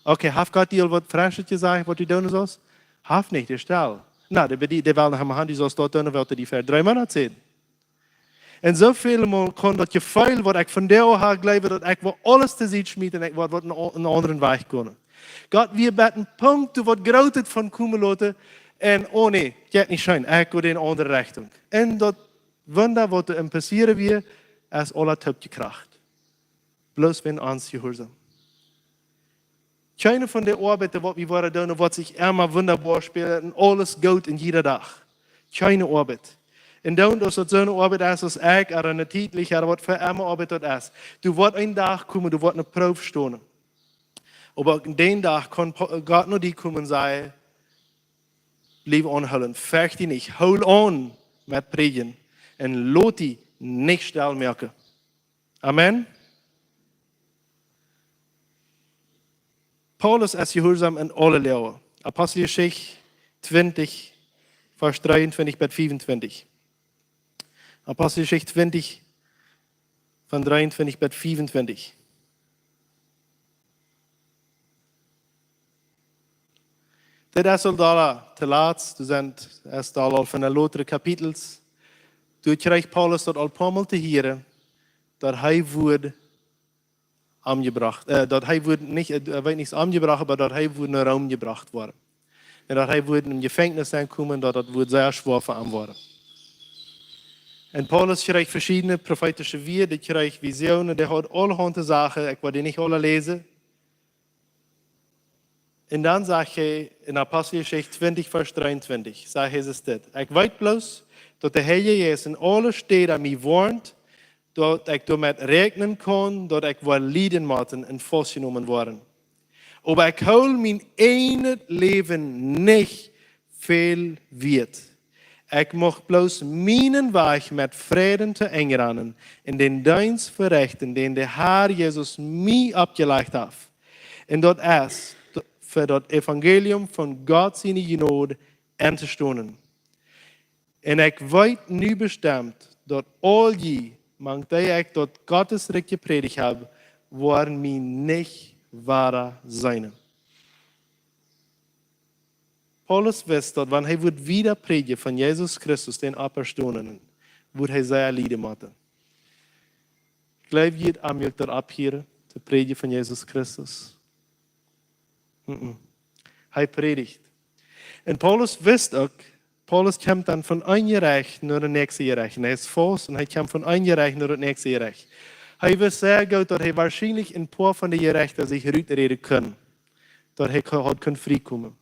Okay, haft Gott die aul waut Freschet jesajcht, waut du doonen sust? Haft nich, dee stell. Na, dee, dee, dee well noch emol haben, du sust daut doonen, waut hee die ver dree Moonat säd. Un soo väl mol kaun daut Jefeel, waut ekj vondoag hab, jleewen, daut ekj woa aules to Sied schmieten un ekj woa waut een, een aundren Wajch gonen. Gott, wie bäden Punkt, doa woat Grootet von komen loten, un oh nä, jeit nich scheen, ekj go en eene aundre Rechtunk. Un daut Wunda, waut doa passieren wia, es aula toopjekracht. Bloos wäajen ons Jehuarsom. Kjeene von dee Oabeiten, waut wie woaren doonen, woat sikj emma wundaboa spälen un aules goot en jieda Dach. Kjeene Oabeit. Un dan, aus daut soone Oabeit es, aus ekj, ooda eene tietliche, ooda waut fa emma Oabeit daut es. Doa woat een Dach komen, doa woat eene Proow stonen. Oba uk en dän Dach kaun Po-, Gott no die komen un sajen: "Bliew aunhoolen, fercht die nich, hool aun met prädjen un lot die nich stell moaken." Amen. Paulus es jehuarsom en aule Loagen. Aposteljeschicht twintich, Varsch dreeuntwintich bat fiefuntwintich. Aposteljeschicht twintich, von dreeuntwintich bat fiefuntwintich. Dit es aul doa to latst, doa sent, es doa aul von de lotre Kapitels. Doa kjrieech Paulus daut aul poamol to hieren, daut hee wudd omjebrocht, äh, daut hee wudd nich, äh, weet nich omjebrocht, oba daut hee wudd no Rom jebrocht woaren. Un daut hee wudd em Jefenkjnis aunkomen, daut daut wudd sea schwoa fa am woaren. Un Paulus kjrieech veschiedne profeetische Wieed, dee kjrieech Visionen, dee haud aulahaunt Sachen, ekj woa dee nich aule läsen. Un dan sajcht hee en Aposteljeschicht twintich, Varsch dreeuntwintich, sajcht Jesus dit: "Ekj weet bloos, daut de Heilje Jeist en aule Städen mie woarnt, daut ekj doamet räakjnen kaun, daut ekj woa lieden motten un faustjenomen woaren. Oba ekj hool mien eejnet Läwen nich väl wieet. Ekj mucht bloos mienen Wajch met Fräd to Enj ranen un dän Deenst verechten, dän de Har Jesus mie oppjelajcht haft. Un daut es, fa daut Evangelium von Gott siene Jnod entostonen. Un ekj weet nu bestemt, daut aul jie, mank dee ekj daut Gottes Rikj jeprädicht hab, woaren mie nich wada seenen." Paulus wist, daut wan hee wudd wieda prädjen von Jesus Christus, dän Oppjestonen, wudd hee sea lieden motten. Jleew jie, am juckt daut opp hia, to prädjen von Jesus Christus? Mm-mm. Hee prädicht. Un Paulus wist uk, Paulus kjemt dan von een Jerecht no daut näakjste Jerecht. Un hee es faust un hee kjemt von een Jerecht no daut näakjste Jerecht. Hee wist sea goot, daut hee woarschienlich een poa von de Jerechta sikj ruträden kunn, daut hee ko-, haud kunt frie komen.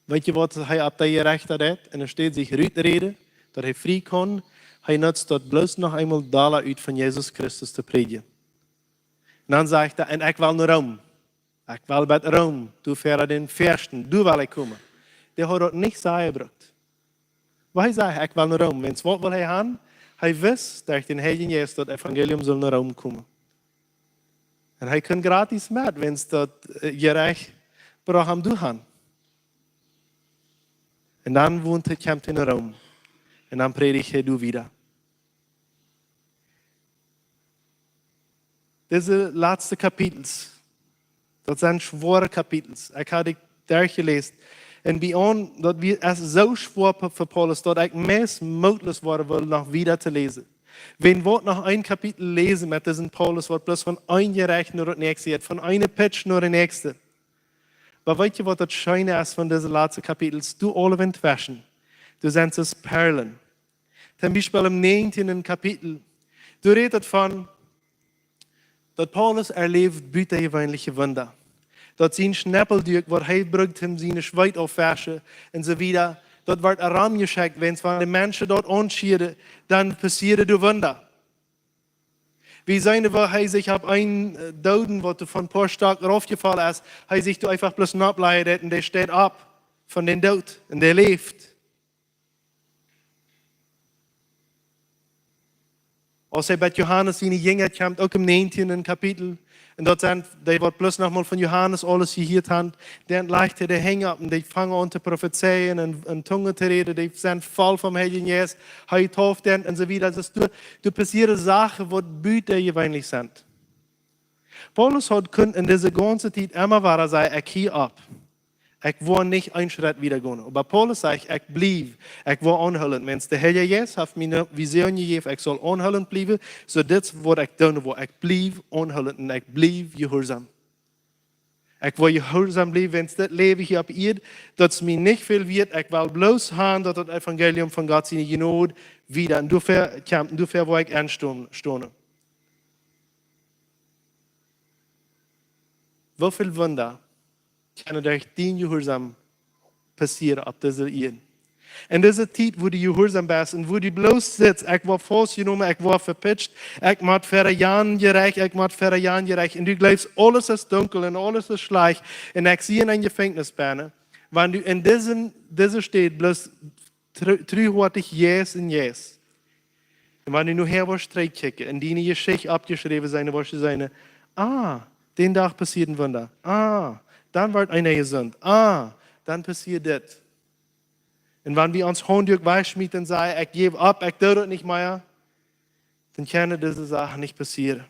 Weet jie, waut hee opp dee Jerechta deed? Un enne Städ sikj ruträden, daut hee frie kunn, hee nutzt daut bloos noch eemol dolla ut, von Jesus Christus to prädjen. Un dan sajcht hee: "Un ekj well no Rom. Ekj well bat Rom, doa ver dän Fieeschten, doa well ekj komen." Dee haud daut nich sea jebrukt. Oba hee säd: "Ekj well no Rom." Wiels waut wull hee haben? Hee wist, derch dän Heiljen Jeist, daut Evangelium sull no Rom komen. Un hee kunn gratis met, wiels daut, äh, Jerecht brocht am doa han. Un dan wont hee, kjemt hee no Rom. Un dan prädicht hee doa wieda. Dise latste Kapitels, daut sent schwoare Kapitels. Ekj hab dee derchjeläst. Un bie ons, daut wia, es soo schwoa fa, fa Paulus, daut ekj meist mootloos woaren wull, noch wieda to läsen. Wan wie noch een Kapitel läsen met disen Paulus, waut bloos von een Jerecht no daut näakjste jeit, von eene Pitch no de näakjste. Oba weet jie, waut daut scheene es von dise latste Kapitels? Doa aule wan tweschen, doa sent soo Perlen. Toom Biespel em näajentieenden Kapitel. Doa rät et von, daut Paulus erläft butajeweenliche Wunda. Daut sien Schneppeldüak, waut hee brukt, om sien Schweet auftowaschen un soo wieda, daut woat romjeschekjt, wan, wan de Menschen daut aunschieeden, dan passieeden doa Wunda. Wie seenen, woo hee sikj opp eenen, äh, Dooden, waut doa von een poa Stock raufjefollen es, hee sikj doa eefach bloos nopp lajen deit un dee steit opp von dän Doot un dee läft. Aus hee bie Johanes siene Jinja kjemt, uk em näajentieenden Kapitel, un daut sent dee, waut bloos noch mol von Johanes aules jehieet haben, dan lajcht hee de Henj opp un dee fangen aun to profezeien un en Tungen to räden, dee sent voll vom Heiljen Jeist, hee deept dee un soo wieda. Daut es, doa, doa passieren Sachen, waut butajeweenlich sent. Paulus haud kunt en dise gaunze Tiet emma wada sajen: "Ekj hia opp. Ekj woa nich een Schrett wieda gonen." Oba Paulus sajcht: "Ekj bliew, ekj woa aunhoolen." Mensch, de Heilje Jeist haft mie ne Vision jejäft, ekj saul aunhoolent bliewen, soo dit es, waut ekj doonen woa. Ekj bliew aunhoolent un ekj bliew jehuarsaum. Ekj woa jehuarsaum bliewen, wan dit Läwen hia opp Ieed, daut es mie nich väl wieet, ekj well bloos han, daut daut Evangelium von Gott siene Jnod wieda, un doafäa kjemt, un doafäa woa ekj enstonen, stonen. Woo väl Wunda kjennen derch dien Jehuarsaum passieren opp dise Ieed? En dise Tiet, wua du jehuarsaum best un wua du bloos sitst, ekj woa faustjenomen, ekj woa vepitscht, ekj mott ver Gott jerecht, ekj mott ver Gott jerecht. Un du jleefst, aules es dunkel un aules es schlajcht. Un ekj sie en een Jefenkjnis bennen. Wan du en dise, dise Städ bloos tru-, truhoatich jeist un jeist. Un wan du nu hia woascht trigjkjikjen un diene Jeschicht oppjeschräwen seenen, woascht du sajen: "Ah, dän Dach passieed een Wunda. Ah, dan wort eena jesunt. Ah, dan passieed dit." Un wan wie ons Haundduak wajchschmieten un sajen: "Ekj jäw opp, ekj doo daut nich mea", dan kjennen dise Sachen nich passieren.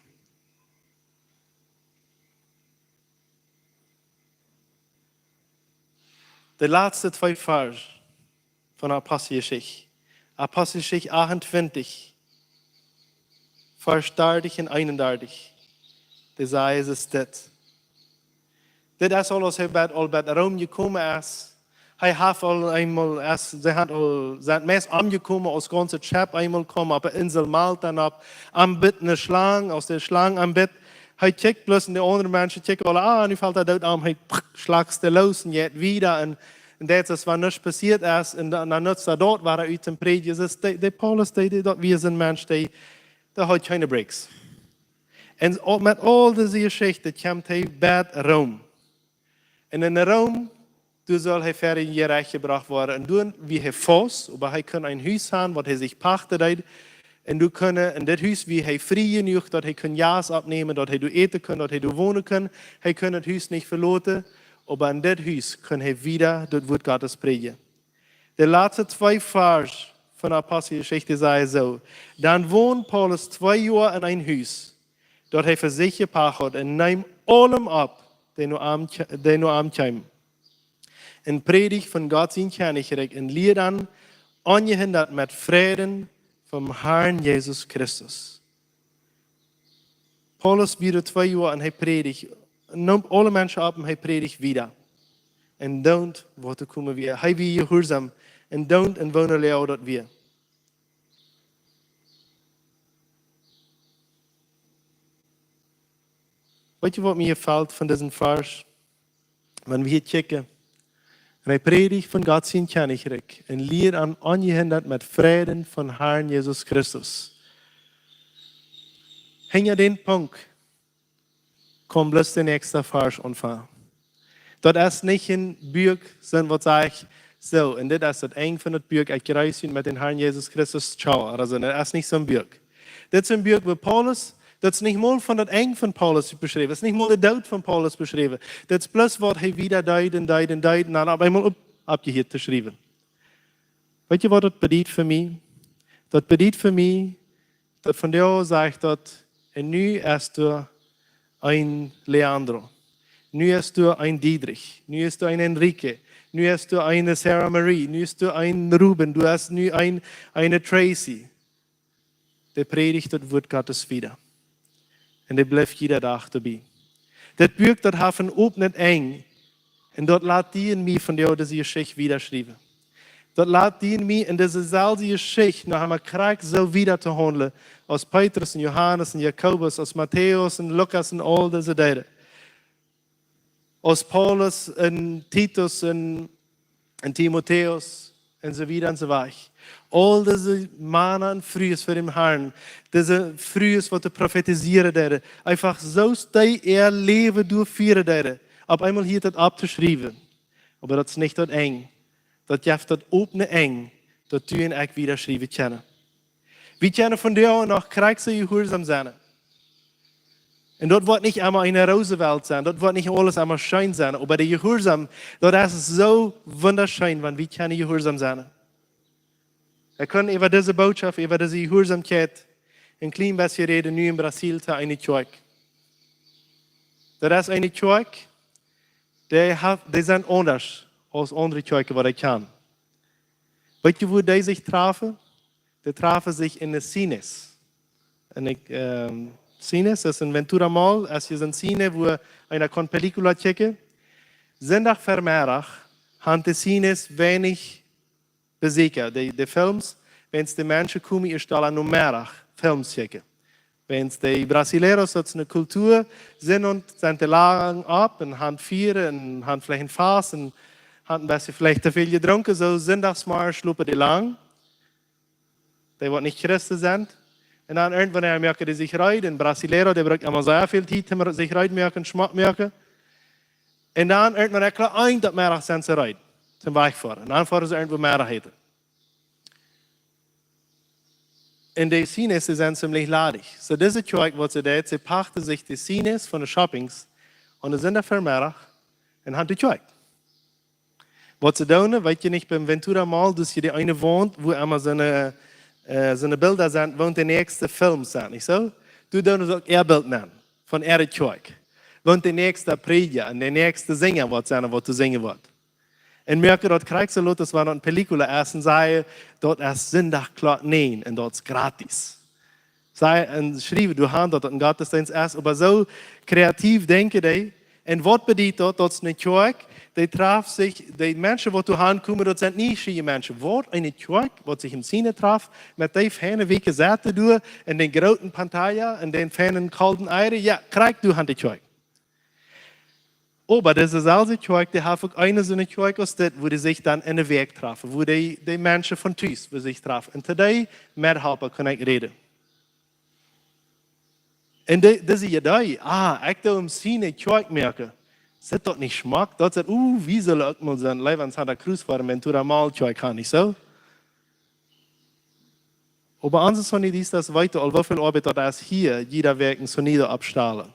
De latste twee Varsch von Aposteljeschicht. Aposteljeschicht achtuntwintich, Varsch dartich un eenundartich. Doa sajcht et dit. Dit es aul, aus hee bat, aul bat Rom jekomen es. Hee haft aul eemol, es, see han aul, sent meist omjekomen, aus gaunzet Schepp eemol kjeem opp de Insel Malta opp, aunbät ne Schlang, aus de Schlang aunbät. Hee kjikjt bloos un de aundre Menschen kjikjen aule: "Ah, nu felt hee doot om." Hee schlakjt dee loos un jeit wieda. Un, un daut es, wan nuscht passieet es. Un dan, dan nutzt hee daut, wua hee ut dän Prädja es. De, de Paulus, dee, dee, daut wia soon Mensch, dee, dee haud kjeene Breaks. Un uk met aul dise Jeschicht kjemt hee bat Rom. Un en Rom, doa saul hee ver een Jerecht jebrocht woaren. Un doa wia hee faust, oba hee kunn een Hus han, waut hee sikj pachten deed. Un doa kunn, en dit Hus wia hee frie jenuach, daut hee kunn Jast oppnämen, daut hee doa äten kunn, daut hee doa wonen kunn. Hee kunn daut Hus nich veloten, oba en dit Hus kunn hee wieda daut Wuat Gottes prädjen. De latste twee Varsch von Aposteljeschicht sajen soo: "Dan wond Paulus twee Joa en een Hus, daut hee fa sikj jepacht haud, un neem aulem opp, dee no am kje-, dee no am kjeemen. Un prädijd von Gott sien Kjennichrikj un lieed an, onjehindat met Fräd vom Harn Jesus Christus." Paulus wia twee Joa un hee prädijd, neem aule Menschen opp un hee prädijd wieda. Un doont waut to komen wia. Hee wia jehuarsaum un doont un woone Loag daut wia. Weet jie, waut mie jefelt von disen Varsch? Wan wie hia kjikjen. "Un hee prädijd von Gott sien Kjennichrikj un lieed an, onjehindat met Fräd vom Harn Jesus Christus." Hinja dän Punkt kjemt bloos de näakjste Varsch aunfangen. Daut es nich een Buak, sonda waut sajcht soo: "Un dit es daut Enj von daut Buak, ekj jreess junt met dän Harn Jesus Christus, ciao." Ooda soo, daut es nich soon Buak. Dit es een Buak, wua Paulus, daut es nich mol von daut Enj von Paulus beschräwen. Daut es nich mol de Doot von Paulus beschräwen. Daut es bloos waut hee wieda deed un deed un deed un dan opp eemol opp, oppjehieet to schriewen. Weet jie, waut daut bediet fa mie? Daut bediet fa mie, daut von doa sajcht daut: "Un nu es doa een Leandro. Nu hast du een Diedrich, nu hast du een Enrique, nu hast du een Sarah Marie, nu hast du een Ruben, du hast nu een, een Tracy. De Prädicht daut Wort Gottes wieda. Un dee blift jieda Dach doabie. Daut Buak, daut haft een opnet Enj. Un daut lat die un mie vondoag dise Jeschicht wieda schriewen. Daut lat die un mie en dise selwje Jeschicht noch eemol krakjt soo wieda to haundlen, aus Petrus un Johanes un Jakobus, aus Matäus un Lukas un aul dise deeden. Aus Paulus un Titus un, un Timotäus un soo wieda un soo wajch. Aul dise Mana un Frues fa dän Harn, dise Frues, waut doa profetisieren deeden, eefach soo aus dee äa Läwen doafieren deeden, opp eemol hieet daut opp to schriewen. Oba daut es nich daut Enj. Daut jeft daut opne Enj, daut du un ekj wieda schriewen kjennen. Wie kjennen vondoag noch krakjt soo jehuarsom sennen. Un daut woat nich emma eene Rosewelt sennen, daut woat nich aules emma scheen sennen, oba de Jehuarsom, daut es soo wundascheen, wan wie kjennen jehuarsom sennen. Wie kjennen äwa dise Norecht, äwa dise Jehuarsomkjeit, een kjlien bät räden nu en Brasil to eene Kjoakj. Daut es eene Kjoakj, dee haft, dee sent aundasch aus aundre Kjoakjen, waut ekj kjan. Weet jie, wua dee sikj trafen? Dee trafen sikj en de Cines. En de, ähm, Cines es en Ventura Mall, es hia een Cine, wua eena kaun Película kjikjen. Sindach Vemeddach han de Cines weinich Besieekja. De, de Films, wiels de Menschen komen ieescht aul aum Nomeddach Films kjikjen. Wiels de Brasileiros, daut es eene Kultua, sent un sent de lang opp un han Fieren un han veleicht een Fast un han een bät veleicht too väl jedrunken, soo sindachsmorjes schlopen dee lang. Dee waut nich Christen sent. Un dan irjentwanea moaken dee sikj reed, een Brasileiro, dee brukt emma sea väl Tiet, om sikj reed moaken, schmock moaken. Un dan irjentwanea, kloa eent daut Meddach sent see reed, toom wajchfoaren. Un dan foaren see irjentwua Meddach äten. Un de Cines, dee sent ziemlich ladich. Soo dise Kjoakj, waut see deed, see pachten sikj de Cines von de Shoppings aun de Sindach Vemeddach un han de Kjoakj. Waut see doonen, weet jie nich, biem Ventura Mall, daut es hia dee eene Waunt, wua emma soone, äh, soone Bilda sent, wua de näakjste Films sent, nich soo? Doa doonen see uk äa Bilt aun, von äare Kjoakj. Wua de näakjste Prädja un de näakjste Sinja woat sennen, waut to sinjen woat. Un moaken daut krakjt soo, daut es wan eene Película es, un sajen, daut es Sindach Klock näajen un daut es gratis. See, un schriewen doa aun, daut daut een Gottesdeenst es, oba soo kreativ denkjen dee. Un waut bediet daut? Daut es eene Kjoakj, dee traft sikj, de Menschen, waut doa aunkomen, daut sent nieschieeje Menschen. Waut eene Kjoakj, waut sikj em Cine traft, met dee feine witte Sette doa, un dän grooten Pantalla, un dän feinen golden Eire, jo, krakjt doa aun de Kjoakj. Oba dise selwje Kjoakj, dee haft uk eene soone Kjoakj aus dit, wua dee sikj dan enne Wäakj trafen, wua dee, de Menschen von tus, wua sikj trafen. Un to dee Methalpa kaun ekj räden. Un dee, dise Idee, ah, ekj doo em Cine Kjoakj moaken. Sent daut nich schmock? Daut sent, uh, wie sellen uk mol soo een Läwen aun Santa Cruz foaren, Ventura Mall Kjoakj han, nich soo? Oba onse sonidistas weeten aul, woo väl Oabeit daut es hia, jieda Wäakj een Sonido oppstalen.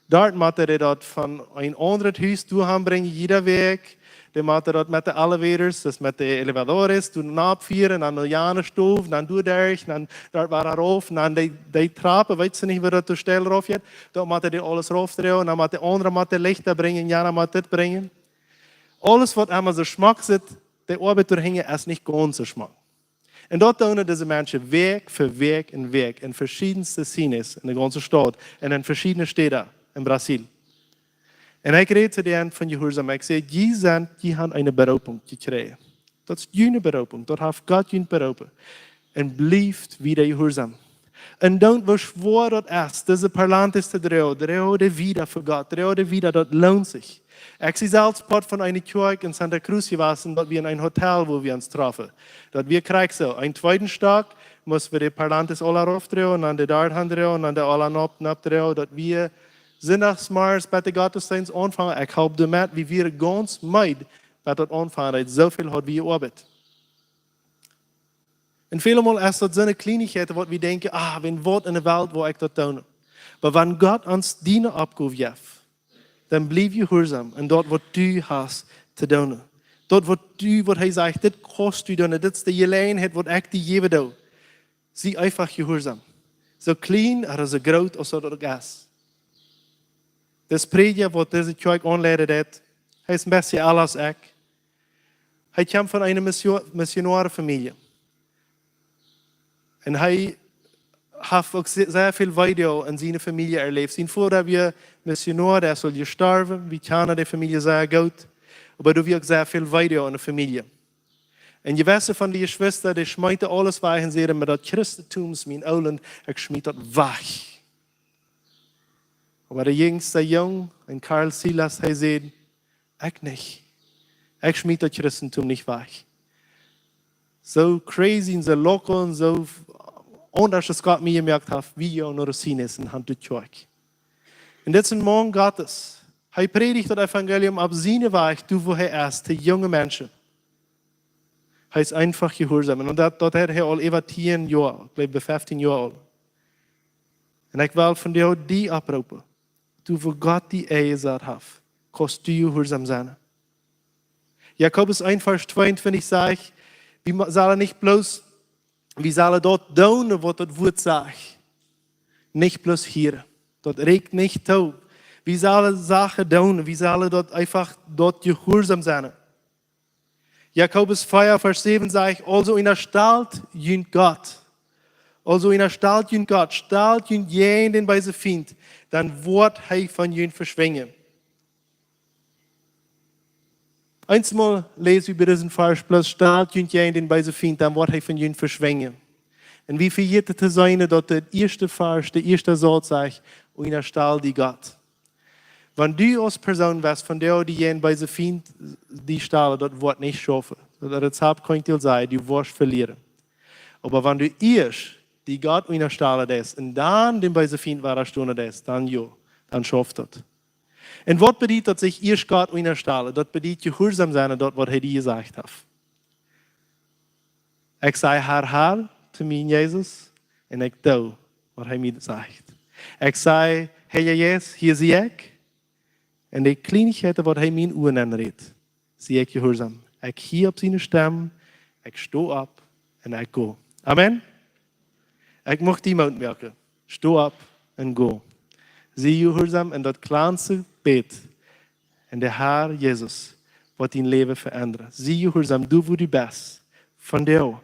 Doa motten dee daut von een aundret Hus doa han brinjen, jieda Wäakj. Dee motten daut met de elevators, daut met de elevadores, doa nopp fieren, dan no jane Stow, dan doa derch, dan doa wada rauf, dan dee, dee Trapen, weetst du nich, woo daut doa steil rauf jeit? Doa motten dee aules rauf droagen, dan mott de aundre mott de Lichta brinjen, jana mott dit brinjen. Aules, waut emma soo schmock sitt, de Oabeit doa hinjen es nich gaunz soo schmock. Un daut doonen dise Menschen Wäakj fa Wäakj un Wäakj en veschiedenste Cines en de gaunze Staut un en veschiedne Städa en Brasil. Un ekj räd to dee von jehuarsom. Ekj saj, jie sent, jie han eene Beroopunk jekjräajen. Daut es june Beroopunk. Daut haft Gott junt beroopen. Un blieft wieda jehuarsom. Un dan, woo schwoa daut es, dise parlantes to droagen, droag dee wieda fa Gott, droag dee wieda, daut loont sikj. Ekj sie selfst Poat von eene Kjoakj en Santa Cruz jewast, daut wia en een Hotel, wua wie ons troffen. Daut wia krakjt soo. Een tweeden Stock, must wie de parlantes aula rauf droagen, dan de darde droagen, dan de aula nopp, nopp droagen. Daut wia Sindachsmorjes bat de Gottesdeenst aunfangen. Ekj halp doamet, wie wieren gaunz meed, bat daut aunfangen deed. Soo väl haud wie jeoabeit. Un välemol es daut soone Kjleenichkjeit, waut wie denkjen, ah, wan waut en de Welt, woo ekj daut doonen. Oba wan Gott ons diene Oppgow jeft, dan bliew jehuarsom en daut, waut du hast to doonen. Daut, waut du, waut hee sajcht, dit kaust du doonen, dit es de Jeläajenheit, waut ekj die jäwen doo. Sie eefach jehuarsom. Soo kjlien ooda soo groot aus daut uk es. Dis Prädja, waut dise Kjoakj aunleiden deed, hee es een bät elra aus ekj. Hee kjemt von eene Missio-, Missionoarenfamilie. Un hee haft uk se-, sea väl Weedoag en siene Famielje erläft. Sien Voda wia Missionoa, dee es aul jestorwen, wie kjanen dee Famielje sea goot. Oba doa wia uk sea väl Weedoag en de Famielje. Un jewesse von de Jeschwista, dee schmeeten aules wajch un säden: "Met daut Christentum es mie oolt, ekj schmiet daut wajch." Oba de jinjsta Jung, een Karl Silas, hee säd: "Ekj nich. Ekj schmiet daut Christentum nich wajch." Soo crazy un soo loco un soo aundasch aus Gott mie jemoakt haft, wie jo no de Sines un han de Kjoakj. Un dit es een Maun Gottes. Hee prädicht daut Evangelium opp siene Wajch, doa woo hee es, to junge Menschen. Hee es eefach jehuarsom. Un daut, daut haft hee aul äwa tieen Joa, ekj jleew, bie feftieen Joa aul. Un ekj well vondoag die opproopen, doa woo Gott die enjesat haft, kaust du jehuarsom sennen. Jakobus eent Varsch tweeuntwintich sajcht, wie ma-, sellen nich bloos, wie sellen daut doonen, waut daut Wuat sajcht. Nich bloos hieren. Daut rieekjt nich too. Wie sellen Sachen doonen. Wie sellen daut eefach daut jehuarsom sennen. Jakobus vea Varsch säwen sajcht: "Aulsoo unjastalt junt Gott. Aulsoo unjastalt junt Gott. Stalt junt jäajen dän beesen Fient, dan woat hee von junt veschwinjen." Eemol läs wie bie disen Varsch bloos: "Stalt junt jäajen dän beesen Fient, dan woat hee von junt veschwinjen." Un wie vejäten to seenen, daut de ieeschte Varsch, de ieeschte Sauz sajcht: "Unjastal die Gott." Wan du aus Persoon west vondoag die jäajen dän beesen Fient die stalen, daut woat nich schaufen. Daut Rezapt kaun ekj die sajen, du woascht velieren. Oba wan du ieescht die Gott unjastalen deist un dan dän beesen Fient wadastonen deist, dan jo, dan schauft daut. Un waut bediet daut, sikj ieescht Gott unjastalen? Daut bediet jehuarsom sennen, daut waut hee die jesajcht haft. Ekj saj: "Herr, Herr", to mien Jesus, un ekj doo, waut hee mie sajcht. Ekj saj: "Herr Jesus, hia sie ekj." Un de Kjleenichkjeiten, waut hee mie enenn rät, sie ekj jehuarsom. Ekj hia opp siene Stemm, ekj sto opp un ekj go. Amen. Ekj mucht die Moot moaken. Sto opp un go. Sie jehuarsom en daut kjlanste bät. Un de Herr Jesus woat dien Läwen veendren. Sie jehuarsom, du, wua du best, vondoag.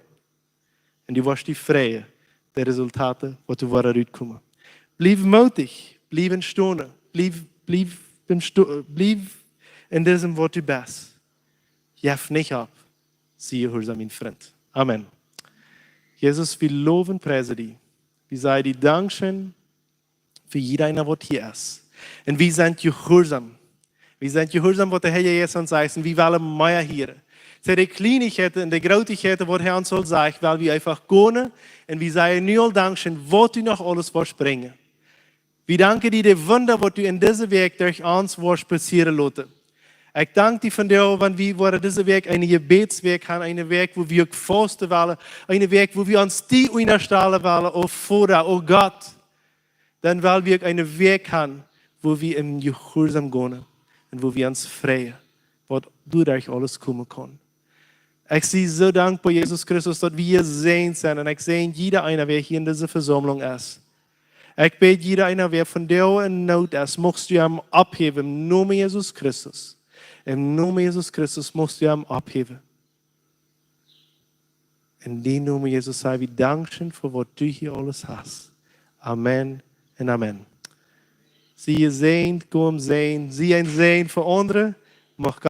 Un du woascht die freien, de Resultaten, waut doa woaren rutkomen. Bliew mootich, bliew em Stonen, bliew, bliew em Sto-, bliew en disem, waut du best. Jeff nich opp. Sie jehuarsom, mien Frint. Amen. Jesus, wie lowen, priesen die. Wie sajen die Dankscheen fa jieda eena, waut hia es. Un wie sent jehuarsom. Wie sent jehuarsom, waut de Herr Jesus ons sajcht. Un wie wellen mea hieren. Saj, de Kjleenichkjeiten un de Grootichkjeiten, waut hee ons aul sajcht, well wie eefach gonen. Un wie sajen nu aul Dankscheen, waut du noch aules woascht brinjen. Wie danken die, de Wunda, waut du en dise Wäakj derch ons woascht passieren loten. Ekj dank die vondoag, wan wie woaren dise Wäakj eene Jebädswäakj han, eene Wäakj, wua wie uk fausten wellen, eene Wäakj, wua wie ons die unjastalen wellen, o Voda, o Gott. Dan well wie uk eene Wäakj han, wua wie em Jehuarsom gonen un wua wie ons freien, waut doaderch aules komen kaun. Ekj sie soo dankboa, Jesus Christus, daut wie jesäajent sent. Un ekj säajen jieda eena, wäa hia en dise Vesaumlunk es. Ekj bäd, jieda eena, wäa vondoag en Noot es, muchst du am opphäwen, em Nomen Jesus Christus. Em Nomen Jesus Christus muchst du am opphäwen. En dien Nomen, Jesus, saj wie Dankscheen fa waut du hia aules hast. Amen un amen. Sie jesäajent, go em Säajen, sie een Säajen fa aundre. Mucht